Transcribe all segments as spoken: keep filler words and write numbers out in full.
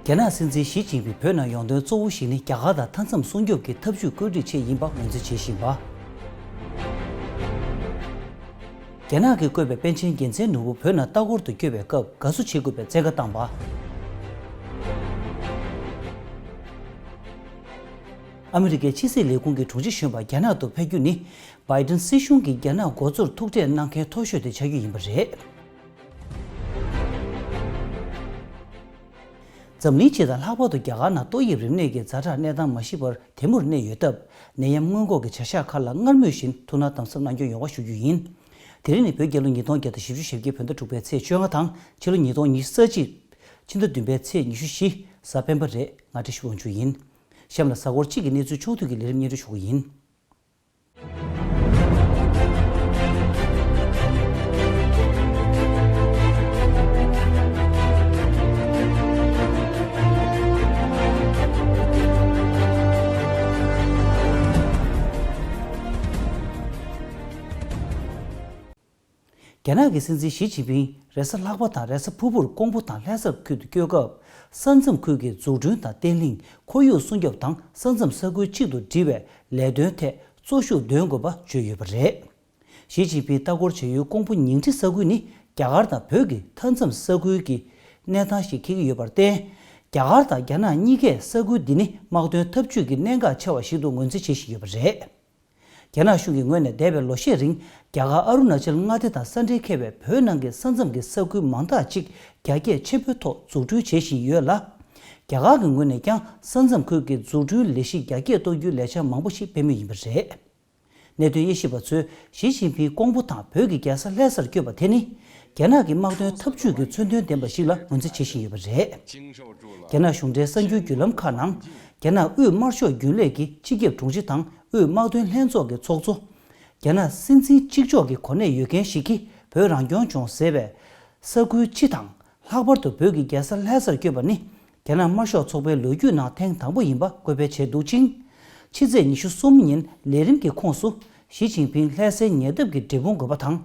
རྒྱ་ནག་སྲིད་འཛིན་ཞི་ཅིན་ཕིང་བོད་ནང་ཡོང་དོན་གཙོ་བོ་ཞིག་ནི་རྒྱ་གར་དང་མཐའ་མཚམས་སྲུང་སྐྱོབ་ཀྱི་ཐབས་ཇུས་བཀོད་སྒྲིག་ཆེད་ཡིན་པ་ངོས་འཛིན་བྱེད་བཞིན་པ། རྒྱ་ནག་གིས་བསྐོས་པའི་པཎ་ཆེན་རྒྱལ་མཚན་ནོར་བུ་བོད་ནང་ལྟ་སྐོར་དུ་བསྐྱོད་པའི་སྐབས་དགའ་བསུ་བྱེད་དགོས་པའི་བཙན་བཀའ་བཏང་བ། ཨ་མི་རི་ཀའི་ཕྱི་སྲིད་ལས་ཁུངས་ཀྱི་དྲུང་ཆེ་གཞོན་པ་རྒྱ་ནག་ཏུ་ཕེབས་རྒྱུ་ནི། བྷའི་ཏིན་སྲིད་གཞུང་གིས་རྒྱ་ནག་མགོ་གཙོར་ཐུག་འཕྲད་གནང་མཁན་མཐོ་ཤོས་དེ་ཆགས་རྒྱུ་ཡིན་པ་རེད། འཛམ་གླིང་སྤྱི་དང་ལྷག་པར་དུ་རྒྱ་གར་ནང་ཏོག་དབྱིབས་རིམས་ནད་ཀྱི་ཛ་དྲག་གནས་སྟངས་མ་ཞི་བར་དེ་མུར་གནས་ཡོད་སྟབས། ནད་ཡམས་སྔོན་འགོག་གི་བྱ་གཞག་ཁག་ལ་སྔར་མུས་བཞིན་ཐུགས་སྣང་དམ་ཟབ་གནང་སྐྱོང་ཡོང་བ་ཞུ་རྒྱུ་ཡིན། དེ་རིང་ནི་བོད་རྒྱལ་ལོ་ཉིས་སྟོང་བརྒྱ་དང་བཞི་བཅུ་ཞེ་བརྒྱད་བོད་ཟླ་དྲུག་པའི་ཚེས་བཅོ་ལྔ་དང་ཕྱི་ལོ་ཉིས་སྟོང་ཉི་ཤུ་རྩ་གཅིག་ཕྱི་ཟླ་བདུན་པའི་ཚེས་ཉི་ཤུ་བཞི་གཟའ་སྤེན་པ་རེད། ང་བཀྲ་ཤིས་དབང་ཕྱུག་ཡིན། གཤམ་ལ་གཟའ་འཁོར་གཅིག་གི་གནས་ཚུལ་ཕྱོགས་བསྡུས་ཀྱི་ལས་རིམ་སྙན་སྒྲོན་ཞུ་གི་ཡིན། རྒྱ་ནག་གི་སྲིད་འཛིན་ཞི་ཅིན་ཕིང་རེས་གཟའ་ལྷག་པ་དང་རེས་གཟའ་ཕུར་བུར་ཀོང་པོ་དང་ལྷ་སར་ཁུལ་དུ་བསྐྱོད་སྐབས། ས་མཚམས་ཁུལ་གྱི་འཛུགས་སྐྲུན་དང་བརྟན་ལྷིང་། ཁོར་ཡུག་སྲུང་སྐྱོབ་དང་ས་མཚམས་ས་ཁུལ་གཅིག་ཏུ་སྒྲིལ་བའི་ལས་དོན་ཐད་གཙོ་ཤུགས་འདོན་དགོས་པ་བརྗོད་ཡོད་པ་རེད། ཞི་ཅིན་ཕིང་ལྟ་སྐོར་བྱ་ཡུལ་ཀོང་པོ་ཉིང་ཁྲི་ས་ཁུལ་ནི་རྒྱ་གར་དང་བོད་ཀྱི་མཐའ་མཚམས་ས་ཁུལ་གྱི་གནས་སྟངས་ཤིག་འཁེལ་གྱི་ཡོད་པར་བརྟེན། རྒྱ་གར་དང་རྒྱ་ནག་གཉིས་ཀས་ས་ཁུལ་འདི་ནི་དམག་དོན་འཐབ་ཇུས་ཀྱི་གནད་འགག་ཆེ་བ་ཞིག་ཏུ་ངོས་འཛིན་བྱེད་བཞིན་ཡོད་པ་རེད། རྒྱ་ནག་གཞུང་གི་ངོས་ནས་འདས་པའི་ལོ་ཤས་རིང་རྒྱ་གར་ཨ་རུ་ན་ཅལ་མངའ་སྡེ་དང་ས་འབྲེལ་འཁེལ་བའི་བོད་ནང་གི་ས་མཚམས་ཀྱི་ས་ཁུལ་མང་དག་ཅིག་རྒྱ་སྐྱེད་ཆེན་པོའི་ཐོག་འཛུགས་སྐྲུན་བྱེད་བཞིན་ཡོད་ལ། རྒྱ་གར་གྱི་ངོས་ནས་ཀྱང་ས་མཚམས་ཁུལ་གྱི་འཛུགས་སྐྲུན་ལས་གཞི་རྒྱ་སྐྱེད་གཏོང་རྒྱུའི་ལས་འཆར་མང་པོ་ཞིག་སྤེལ་མུས་ཡིན་པ་རེད། གནད་དོན་དབྱེ་ཞིབ་པ་ཚོས་ཞི་ཅིན་ཕིང་ཀོང་པོ་དང་བོད་ཀྱི་རྒྱལ་ས་ལྷ་སར་བསྐྱོད་པ་དེ་ནི། རྒྱ་ནག་གི་དམག་དོན་འཐབ་ཇུས་ཀྱི་མཚོན་དོན་ལྡན་པ་ཞིག་ལ་ངོས་འཛིན་བྱེད་བཞིན་ཡོད་པ་རེད། རྒྱ་ནག་གཞུང་འབྲེལ་གསར་འགྱུར་བརྒྱུད་ལམ་ཁག་ནང་། རྒྱ་ནག་དབུས་དམར་ཤོག་རྒྱུན་ལས་ཀྱི་སྤྱི་ཁྱབ་དྲུང་ཆེ་དང་དབུས་དམག་དོན་ལྷན་ཚོགས་ཀྱི་ཚོགས་གཙོ། རྒྱ་ནག་སྲིད་འཛིན་གཅིག་ལྕོགས་ཀྱི་གོ་གནས་ཡོད་མཁན་ཞིག་གིས་བོད་རང་སྐྱོང་ལྗོངས་ཟེར་བའི་ས་ཁུལ་སྤྱི་དང་། ལྷག་པར་དུ་བོད་ཀྱི་རྒྱལ་ས་ལྷ་སར་བསྐྱོད་པ་ནི། རྒྱ་ནག་དམར་ཤོག་ཚོགས་པའི་ལོ་རྒྱུས་ནང་ཐེངས་དང་པོ་ཡིན་པ་བཀོད་སྤེལ་བྱས་འདུག་ཅིང་། ཕྱི་ཚེས་ཉི་ཤུ་གསུམ་ཉིན་ལས་རིམ་གྱི་ཁོངས་སུ། ཞི་ཅིན་ཕིང་ལྷ་སའི་ཉེ་འདབས་ཀྱི་འབྲས་སྤུངས་དགོན་པ་དང་།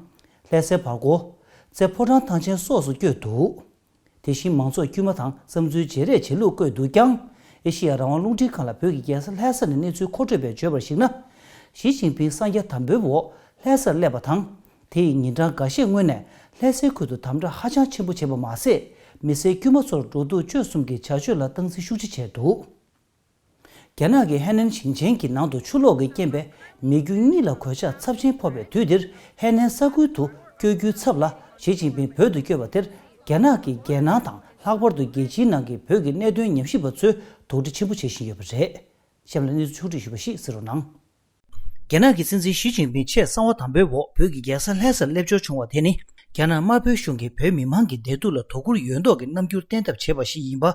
ལྷ་སའི་བར་སྐོར། རྩེ་ཕོ་བྲང་ཐང་ཆེན་སོགས་སུ་བསྐྱོད་འདུག་དེ་བཞིན་མང་ཚོགས་དཀྱུས་མ་དང་བསམ་ཚུལ་བརྗེ་རེས་བྱེད་ལུགས་བཀོད་འདུག་ཀྱང་། ཨེ་ཤེ་ཡ་རང་དབང་རླུང་འཕྲིན་ཁང་ལ་བོད་ཀྱི་རྒྱལ་ས་ལྷ་ས་ནས་གནས་ཚུལ་མཁོ་སྤྲོད་པས་བརྗོད་པར་གཞིགས་ན། ཞི་ཅིན་ཕིང་གསང་རྒྱ་དམ་པོའི་འོག་ལྷ་སར་སླེབས་པ་དང་། དེ་ཡི་ཉིན་གྲངས་འགའ་ཤས་སྔོན་ནས་ལྷ་སའི་ཁུལ་དུ་དམ་དྲག་ཧ་ཅང་ཆེན་པོ་བྱས་པ་མ་ཟད། མི་སེར་དཀྱུས་མ་ཚོར་འགྲོ་འདུག་སྤྱོད་གསུམ་གྱི་བྱ་སྤྱོད་ལ་སྟངས་འཛིན་ཤུགས་ཆེ་བྱས་འདུག་རྒྱ་ནག་གི་ཧེ་ནན་ཞིང་ཆེན་གྱི་ནང་དུ་ཆུ་ལོག་གིས་རྐྱེན་པས་མི་རྒྱུ་གཉིས་ལ་གོད་ཆག་ཚབས་ཆེན་ཕོག་པའི་དུས་འདིར། ཧེ་ནན་ས་ཁུལ་དུ་བསྐྱོད་རྒྱུའི་ཚབ་ལ་ཞི་ཅིན་ཕིང་བོད་དུ་བསྐྱོད་པ་དེར། རྒྱ་ནག་གི་རྒྱལ་ནང་དང་ལྷག་པར་དུ་རྒྱལ་སྤྱིའི་ནང་གི་བོད་ཀྱི་གནད་དོན་ཉམས་ཞིབ་པ་ཚོས་དོགས་འདྲི་ཆེན་པོ་བྱེད་བཞིན་ཡོད་པ་རེད། གཤམ་ལ་གནས་ཚུལ་ཕྱོགས་བསྒྲིགས་ཞུས་པ་ཞིག་གསན་རོགས་གནང་། རྒྱ་ནག་གི་སྲིད་འཛིན་ཞི་ཅིན་ཕིང་ཆེས་གསང་བ་དམ་པོའི་འོག་བོད་ཀྱི་རྒྱལ་ས་ལྷ་སར་སླེབས་འབྱོར་བྱུང་བ་དེ་ནི། རྒྱ་ནག་དམར་པོའི་གཞུང་གིས་བོད་མི་མང་གི་བདེ་སྡུག་ལ་དོ་ཁུར་ཡོད་མདོག་གི་རྣམ་འགྱུར་བསྟན་ཐབས་བྱས་པ་ཞིག་ཡིན་པ།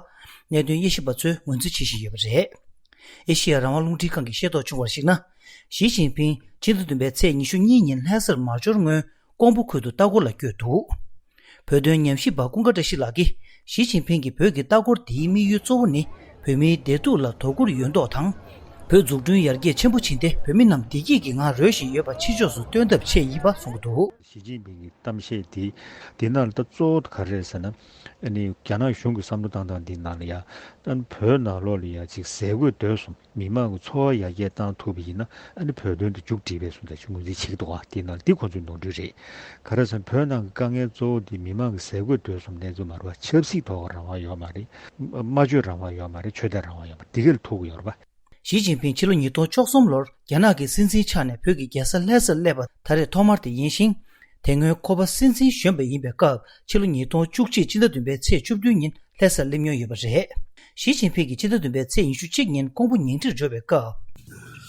གནད་དོན་དབྱེ་ཞིབ་པ་ཚོས་ངོས་འཛིན་བྱེད་བཞིན་ཡོད་པ་རེད། ཨེ་ཤེ་ཡ་རང་དབང་རླུང་འཕྲིན་ཁང་གིས་ཤེས་རྟོགས་བྱུང་བར་གཞིགས་ན། ཞི་ཅིན་ཕིང་ཕྱི་ཟླ་བདུན་པའི་ཚེས་ཉི་ཤུ་གཉིས་ཉིན་ལྷ་སར་མར་འབྱོར་སྔོན། ཀོང་པོ་ཁུལ་དུ་ལྟ་སྐོར་ལ་བསྐྱོད་འདུག་བོད་དོན་ཉམས་ཞིབ་པ་ཀུན་དགའ་བཀྲ་ཤིས་ལགས་ཀྱིས། ཞི་ཅིན་ཕིང་གི་བོད་ཀྱི་ལྟ་སྐོར་དེའི་དམིགས་ཡུལ་གཙོ་བོ་ནི། བོད་མིའི་བདེ་སྡུག་ལ་དོ་ཁུར་ཡོད་མདོག་དང་། བོད་འཛུགས་སྐྲུན་ཡར་རྒྱས་ཆེན་པོ་ཕྱིན་ཏེ། བོད་མི་རྣམས་བདེ་སྐྱིད་ཀྱི་ངང་རོལ་བཞིན་ཡོད་པ་ཕྱི་ཕྱོགས་སུ་སྟོན་ཐབས་ཆེད་ཡིན་པ་གསུངས་འདུག་ཞི་ཅིན་ཕིང་གི་གཏམ་བཤད་དེ། དེ་ནང་ལ་ད་གཙོ་བོ་ག་རེ་རེད་ཟེར་ན། ཨ་ནི་རྒྱ་ནག་གཞུང་གི་བསམ་བློ་བཏང་སྟངས་འདི་ནང་ལ་ཡ། ཨ་ནི་བོད་ནང་ལོགས་ལ་ཡ་ཅིག་ཟས་གོས་སྡོད་གསུམ། མི་མང་གི་འཚོ་བ་ཡར་རྒྱས་བཏང་ཐུབ་པ་ཡིན་ན། ཨ་ནི་བོད་དོན་དེ་མཇུག་སྒྲིལ་བའི་བཟོ་འདྲ་ཅིག་ངོས་འཛིན་བྱེད་ཀྱི་འདུག་ག་དེ་ནང་འདི་ཁོ་ཚོའི་ནོར་འཁྲུལ་རེད། ག་རེ་ཟེར་ན་བོད་ནང་གི་དཀའ་ངལ་གཙོ་བོ་དེ་མི་མང་གི་ཟས་གོས་སྡོད་གསུམ་གནས་ཚུལ་མ་རེད་བ། ཆབ་སྲིད་ཐོག་གི་རང་དབང་ཡོད་མ་རེད། སྨྲ་བརྗོད་རང་དབང་ཡོད་མ་རེད། ཆོས་དད་རང་དབང་ཡོད་མ་རེད། འདི་ག་ལ་ཐུག་གི་ཡོད་རེད་བ། ཞི་ཅིན་ཕིང་ཕྱི་ལོ་ཉིས་སྟོང་བཅུ་གསུམ་ལོར་རྒྱ་ནག་གི་སྲིད་འཛིན་ཆགས་ནས་བོད་ཀྱི་རྒྱལ་ས་ལྷ་སར་སླེབས་པ་ད་རེས་ཐོག་མར་དེ་ཡིན་ཞིང་། དེ་སྔོན་ཁོ་པ་སྲིད་འཛིན་གཞོན་པ་ཡིན་པའི་སྐབས་ཕྱི་ལོ་ཉིས་སྟོང་བཅུ་གཅིག་སྤྱི་ཟླ་བདུན་པའི་ཚེས་བཅུ་བདུན་ཉིན་ལྷ་སར་སླེབས་མྱོང་ཡོད་པ་རེད། ཞི་ཅིན་ཕིང་གིས་ཕྱི་ཟླ་བདུན་པའི་ཚེས་ཉི་ཤུ་གཅིག་ཉིན་ཀོང་པོ་ཉིང་ཁྲིར་འབྱོར་བའི་སྐབས།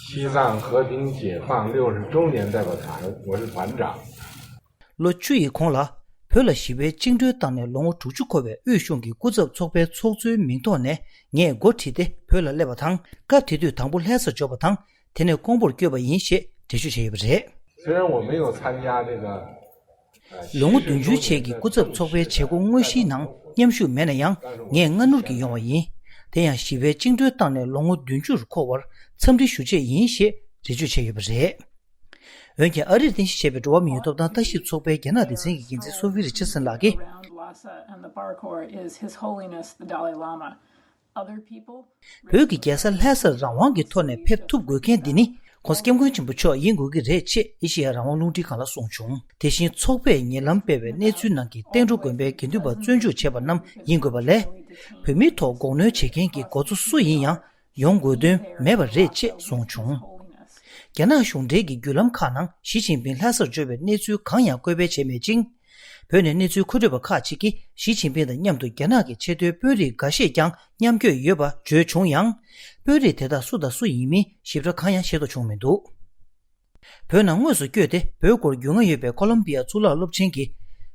西藏和平解放六十周年代表团，我是团长。 ལོ་བཅུ་ཡི་གོང་ལ། བོད་ལ་ཞི་བའི་བཅིངས་འགྲོལ་བཏང་ནས་ལོ་ངོ་དྲུག་ཅུ་འཁོར་བའི་དབུས་གཞུང་གི་སྐུ་ཚབ་ཚོགས་པའི་ཚོགས་གཙོའི་མིང་ཐོག་ནས་ངས་འགོ་ཁྲིད་དེ་བོད་ལ་སླེབས་པ་དང་། སྐབས་དེ་དུས་དང་པོ་ལྷ་སར་འབྱོར་བ་དང་། དེ་ནས་ཀོང་པོར་བསྐྱོད་པ་ཡིན་ཞེས་འགྲེལ་བརྗོད་བྱས་ཡོད་པ་རེད། 虽然我没有参加这个 ལོ་ངོ་བདུན་ཅུའི་རྗེས་ཀྱི་སྐུ་ཚབ་ཚོགས་པའི་བྱེད་སྒོ་དངོས་གཞིའི་ནང་མཉམ་ཞུགས་མེད་ན་ཡང་། ངས་སྔ་སྣུར་གྱིས་ཡོང་བ་ཡིན། དེ་ཡང་ཞི་བའི་བཅིངས་འགྲོལ་བཏང་ནས་ལོ་ངོ་བདུན་ཅུར་འཁོར་བར་འཚམས་འདྲི་ཞུ་ཆེད་ཡིན་ཞེས་འགྲེལ་བརྗོད་བྱས་ཡོད་པ་རེད། འོན་ཀྱང་། ཨ་རིར་རྟེན་གཞི་བྱས་པའི་འགྲོ་བ་མིའི་ཐོབ་ཐང་ལྟ་ཞིབ་ཚོགས་པའི་རྒྱ་ནག་སྡེ་ཚན་གྱི་འགན་འཛིན་སོ་ཕི་རི་ཆར་སན་ལགས་ཀྱིས། Lhasa and the Barkor is His Holiness the Dalai Lama. བོད་ཀྱི་རྒྱལ་ས་ལྷ་སར་རང་དབང་གི་ཐོག་ནས་ཕེབས་ཐུབ་དགོས་མཁན་འདི་ནི་༸གོང་ས་༸སྐྱབས་མགོན་ཆེན་པོ་མཆོག་ཡིན་དགོས་ཀྱི་རེད་ཅེས་ཨེ་ཤེ་ཡ་རང་དབང་རླུང་འཕྲིན་ཁང་ལ་གསུངས་བྱུང་། དེ་བཞིན་ཚོགས་པས་ཉེ་ལམ་སྤེལ་བའི་གནས་ཚུལ་ནང་གི་བསྟན་འགྲོ་དགོན་པའི་དགེ་འདུན་པ་བཙོན་འཇུག་བྱས་པ་རྣམས་ཡིན་དགོས་པ་ལས། བོད་མིའི་ཐོག་འགོག་གནོན་བྱེད་མཁན་གྱི་འགོ་གཙོ་སུ་ཡིན་ཡང་ཡོང་དགོས་དོན་མེད་པ་རེད་ཅེས་གསུངས་བྱུང་། རྒྱ་ནག་གཞུང་འབྲེལ་གྱི་བརྒྱུད་ལམ་ཁག་ནང་ཞི་ཅིན་ཕིང་ལྷ་སར་འབྱོར་བའི་གནས་ཚུལ་གང་ཡང་བཀོད་སྤེལ་བྱས་མེད་ཅིང་། བོད་ནས་གནས་ཚུལ་མཁོ་སྤྲོད་པ་ཁག་ཅིག་གིས་ཞི་ཅིན་ཕིང་དང་མཉམ་དུ་རྒྱ་ནག་གི་ཆེས་མཐོའི་དཔོན་རིགས་འགའ་ཤས་ཀྱང་མཉམ་བསྐྱོད་ཡོད་པ་བརྗོད་བྱུང་ཡང་། དཔོན་རིགས་དེ་དག་སུ་དང་སུ་ཡིན་མིན་ཞིབ་ཕྲ་གང་ཡང་ཤེས་རྟོགས་བྱུང་མི་འདུག་བོད་ནང་དངོས་སུ་བསྐྱོད་དེ་བོད་སྐོར་རྒྱུས་མངའ་ཡོད་པའི་ཀོ་ལོམ་བི་ཡ་གཙུག་ལག་སློབ་ཆེན་གྱི་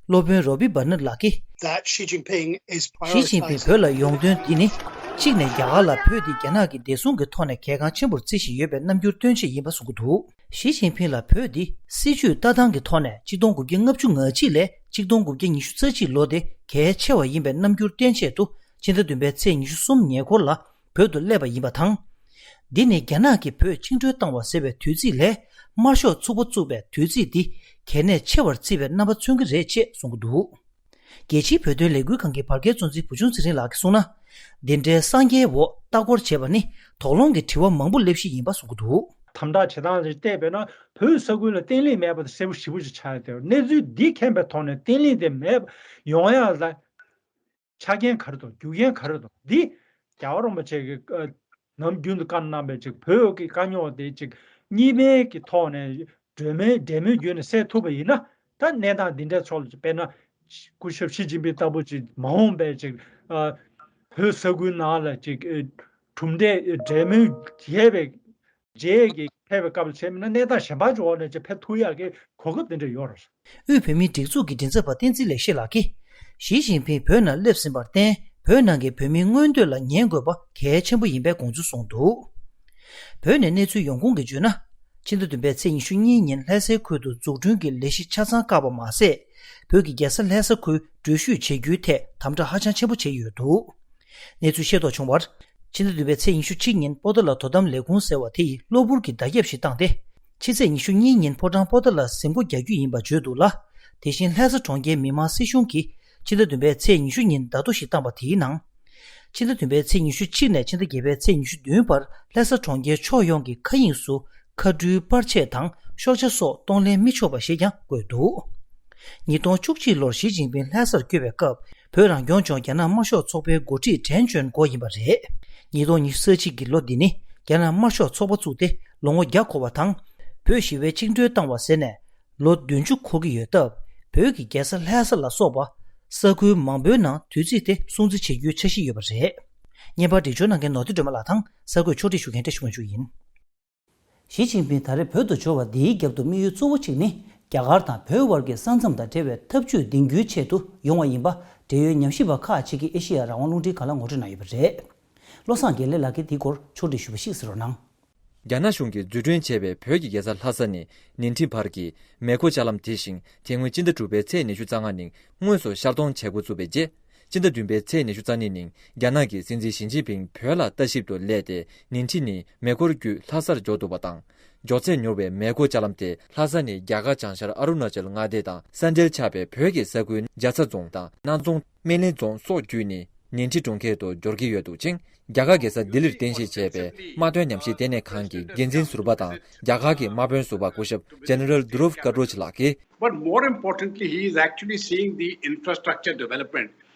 སློབ་དཔོན་རོ་བྷི་བྷ་ནི་ལགས་ཀྱིས། That Xi Jinping is ཞི་ཅིན་ཕིང་prioritizing བོད་ལ་ཡོང་དོན་འདི་ནི། གཅིག་ནས་རྒྱ་གར་ལ་བོད་འདི་རྒྱ་ནག་གི་བདེ་སྲུང་གི་ཐོག་ནས་གལ་འགངས་ཆེན་པོར་བརྩི་བཞིན་ཡོད་པའི་རྣམ་འགྱུར་སྟོན་ཆེད་ཡིན་པ་གསུང་གི་འདུག་ཞི་ཅིན་ཕིང་ལ་བོད་འདི་སྲིད་ཇུས་ལྟ་སྟངས་ཀྱི་ཐོག་ནས་གཅིག་སྟོང་དགུ་བརྒྱ་ལྔ་བཅུ་ང་གཅིག་ལས་གཅིག་སྟོང་དགུ་བརྒྱ་ཉི་ཤུ་རྩ་གཅིག་ལོ་དེ་གལ་ཆེ་བ་ཡིན་པའི་རྣམ་འགྱུར་སྟོན་ཆེད་དུ་ཕྱི་ཟླ་བདུན་པའི་ཚེས་ཉི་ཤུ་གསུམ་ཉེ་འཁོར་ལ་བོད་དུ་སླེབས་པ་ཡིན་པ་དང་། འདི་ནི་རྒྱ་ནག་གིས་བོད་བཅིངས་འགྲོལ་བཏང་བ་ཟེར་བའི་དུས་ཚིགས་ལས་དམར་ཤོག་ཚོགས་པ་བཙུགས་པའི་དུས་ཚིགས་འདི་གལ་གནད་ཆེ་བར་བརྩི་བའི་རྣམ་པ་མཚོན་གྱི་རེད་ཅེས་གསུང་གི་འདུག་རྒྱལ་སྤྱིའི་བོད་དོན་ལས་འགུལ་ཁང་གི་བར་བརྒལ་གཙོ་འཛིན་བུ་ཆུང་ཚེ་རིང་ལགས་ཀྱིས་གསུངས་ན། འདི་འདྲའི་གསང་རྒྱའི་འོག་ལྟ་སྐོར་བྱས་པ་ནི་དོགས་སློང་གི་དྲི་བ་མང་པོ་སླེབས་གཞི་ཡིན་པ་གསུང་གི་འདུག་དམ་དྲག་བྱེད་སྟངས་ལ་བལྟས་པས་ན་བོད་ས་ཁུལ་ལ་བརྟན་ལྷིང་མེད་པ་དང་གསལ་པོ་ཞེ་པོ་ཅིག་ཆགས་ཡོད་དེ། གནས་ཚུལ་འདི་མཁྱེན་པའི་ཐོག་ནས་བརྟན་ལྷིང་དེ་མེད་ཡོང་ཡག་ལ་ཆ་རྐྱེན་ག་རེ་འདུག་རྒྱུ་རྐྱེན་ག་རེ་འདུག་འདི་རྒྱལ་བ་རིན་པོ་ཆེ་གིས་ཨ་ནམ་རྒྱུན་དུ་བཀའ་གནང་བའི་ཅིག་བོད་ཀྱི་དཀའ་རྙོག་དེ་ཅིག་གཉིས་ཕན་གྱི་ཐོག་ནས་གྲོས་མོལ་འབྲེལ་མོལ་བརྒྱུད་ནས་སེལ་ཐུབ་པ་ཡིན་ན། ད་གནས་སྟངས་འདི་འདྲའི་ཕྱོགས་ལ་ཅིག་དཔེར་ན་སྐུ་ཞབས་ཞི་ཅིན་ཕིང་ལྟ་བུ་ཅིག་མ་འོངས་པའི་ཅིག་ཨ་བོད་ས་ཁུལ་ནང་ལ་ཅིག་ཨ་གྲུབ་འབྲས་འབྲེལ་མོལ་བྱས་པའི་རྗེས་ཀྱི་ཕེབས་པའི་སྐབས་ལ་བྱས་མིན་ན་གནས་སྟངས་གཞན་པ་ཅིག་འོག་ནས་ཅིག་ཕེབས་ཐུབ་ཡག་གི་གོ་སྐབས་དེ་འདྲ་ཡོད་རེད། དབུས་བོད་མིའི་སྒྲིག་འཛུགས་ཀྱི་མགྲིན་ཚབ་པ་བསྟན་འཛིན་ལེགས་བཤད་ལགས་ཀྱིས། ཞི་ཅིན་ཕིང་བོད་ནང་སླེབས་ཟིན་པར་བརྟེན་བོད་ནང་གི་བོད་མིའི་མངོན་འདོད་ལ་ཉན་དགོས་པ་གལ་ཆེན་པོ་ཡིན་པའི་དགོངས་ཚུལ་གསུངས་འདུག་བོད་ནས་གནས་ཚུལ་ཡོང་ཁུངས་ཀྱིས་བརྗོད་ན། ཕྱི་ཟླ་བདུན་པའི་ཚེས་ཉི་ཤུ་གཉིས་ཉིན་ལྷ་སའི་ཁུལ་དུ་འཛུགས་སྐྲུན་གྱི་ལས་གཞི་ཆ་ཚང་བཀག་པ་མ་ཟད། བོད་ཀྱི་རྒྱལ་ས་ལྷ་ས་ཁུལ་འགྲུལ་བཞུད་བྱེད་རྒྱུའི་ཐད་དམ་དྲག་ཧ་ཅང་ཆེན་པོ་བྱས་ཡོད་འདུག་གནས་ཚུལ་ཤེས་རྟོགས་བྱུང་བར། ཕྱི་ཟླ་བདུན་པའི་ཚེས་ཉི་ཤུ་གཅིག་ཉིན་པོ་ཏཱ་ལ་དོ་དམ་ལས་ཁུངས་ཟེར་བ་དེ་ཡིས་གློ་བུར་གྱི་བརྡ་ཁྱབ་ཞིག་བཏང་སྟེ། ཕྱི་ཚེས་ཉི་ཤུ་གཉིས་ཉིན་ཕོ་བྲང་པོ་ཏཱ་ལ་གཟིམ་སྒོ་རྒྱག་རྒྱུ་ཡིན་པ་བརྗོད་འདུག་ལ། དེ་བཞིན་ལྷ་ས་གྲོང་ཁྱེར་མི་དམངས་སྲིད་གཞུང་གིས་ཕྱི་ཟླ་བདུན་པའི་ཚེས་ཉི་ཤུ་ཉིན་བརྡ་ཐོ་ཞིག་བཏང་པ་དེའི་ནང་། ཕྱི་ཟླ་བདུན་པའི་ཚེས་ཉི་ཤུ་གཅིག་ནས་ཕྱི་ཟླ་བརྒྱད་པའི་ཚེས་ཉི་ཤུ་བདུན་བར་ལྷ་ས་གྲོང་ཁྱེར་ཕྱོགས་ཡོངས་ཀྱི་མཁའ་དབྱིངས་སུ་མཁའ་འགྲུལ་པར་ཆས་དང་ཤོག་བྱ་སོགས་གཏོང་ལེན་མི་ཆོག་པ་ཞེས་ཀྱང་བཀོད་འདུག་ཉིས་སྟོང་བཅུ་གཅིག་ལོར་ཞི་ཅིན་ཕིང་ལྷ་སར་བསྐྱོད་པའི་སྐབས་བོད་རང་སྐྱོང་ལྗོངས་རྒྱ་ནག་དམར་ཤོག་ཚོགས་པའི་འགོ་ཁྲིད་དྲན་བྱོན་འགོ་ཡིན་པ་རེད། ཉིས་སྟོང་ཉི་ཤུ་རྩ་གཅིག་གི་ལོ་འདི་ནི་རྒྱ་ནག་དམར་ཤོག་ཚོགས་པ་བཙུགས་ཏེ་ལོ་ངོ་བརྒྱ་འཁོར་བ་དང་། བོད་ཞི་བའི་བཅིངས་འགྲོལ་བཏང་བ་ཟེར་ནས་ལོ་བདུན་ཅུ་འཁོར་གྱི་ཡོད་སྟབས། བོད་ཀྱི་རྒྱལ་ས་ལྷ་ས་ལ་སོགས་པ་ས་ཁུལ་མང་པོའི་ནང་དུས་ཚིགས་དེ་སྲུང་བརྩི་བྱེད་རྒྱུའི་འཆར་གཞི་ཡོད་པ་རེད། བརྙན་པར་འབྲི་སྦྱོར་གནང་མཁན་ནོར་བདེ་སྒྲོལ་མ་ལགས་དང་གསར་འགོད་ཕྱོགས་སྒྲིག་ཞུ་མཁན་བཀྲ་ཤིས་དབང་ཕྱུག་ཡིན། ཞི་ཅིན་ཕིང་ད་རེས་བོད་དུ་འབྱོར་བ་འདིའི་རྒྱབ་ཏུ་དམིགས་ཡུལ་གཙོ་བོ་གཅིག་ནི། རྒྱ་གར་དང་བོད་དབར་གྱི་ས་མཚམས་དང་འབྲེལ་བའི་འཐབ་ཇུས་འདིང་རྒྱུའི་ཆེད་དུ་ཡོང་བ་ཡིན་པ། འབྲེལ་ཡོད་ཉམས་ཞིབ་པ་ཁག་ཅིག་གིས་ཨེ་ཤེ་ཡ་རང་དབང་རླུང་འཕྲིན་ཁང་ལ་ངོ་སྤྲོད་གནང་ཡོད་པ་རེད། བློ་བཟང་དགེ་ལེགས་ལགས་ཀྱིས་འདིའི་སྐོར་ཕྱོགས་སྒྲིག་ཞུས་པ་ཞིག་གསན་རོགས་གནང་། རྒྱ་ནག་གཞུང་གིས་འཛུགས་སྐྲུན་བྱས་པའི་བོད་ཀྱི་རྒྱལ་ས་ལྷ་ས་ནས་ནིང་ཁྲི་བར་གྱི་མེ་འཁོར་ལྕགས་ལམ་དེ་བཞིན་དེ་སྔོན་སྤྱི་ཟླ་དྲུག་པའི་ཚེས་ཉི་ཤུ་རྩ་ལྔ་ཉིན་དངོས་སུ་ཤར་གཏོང་བྱེད་འགོ་བཙུགས་པའི་རྗེས། སྤྱི་ཟླ་བདུན་པའི་ཚེས་ཉི་ཤུ་རྩ་གཉིས་ཉིན་རྒྱ་ནག་གི་སྲིད་འཛིན་ཞི་ཅིན་ཕིང་བོད་ལ་ལྟ་ཞིབ་ཏུ་སླེབས་ཏེ་ནིང་ཁྲི་ནས་མེ་འཁོར་བརྒྱུད་ལྷ་སར་འབྱོར་འདུག་པ་དང་། མགྱོགས་ཚད་མྱུར་བའི་མེ་འཁོར་ལྕགས་ལམ་དེ་ལྷ་ས་ནས་རྒྱ་གར་བྱང་ཤར་ཨ་རུ་ན་ཅལ་མངའ་སྡེ་དང་ས་འབྲེལ་ཆགས་པའི་བོད་ཀྱི་ས་ཁུལ་རྒྱ་ཚ་རྫོང་དང་སྣ་རྫོང་སྨན་གླིང་རྫོང་སོགས་བརྒྱུད་ནས་ནིང་ཁྲི་གྲོང་ཁྱེར་དུ་འབྱོར་གྱི་ཡོད་འདུག་ཅིང་། རྒྱ་གར་རྒྱལ་ས་ལྡི་ལིར་རྟེན་གཞི་བྱས་པའི་དམག་དོན་ཉམས་ཞིབ་ལྟེ་གནས་ཁང་གི་འགན་འཛིན་ཟུར་པ་དང་རྒྱ་གར་གྱི་དམག་དཔོན་ཟུར་པ་སྐུ་ཞབས་General Dhruv Katroj ལགས་ཀྱིས། But more importantly, he is actually seeing the infrastructure development.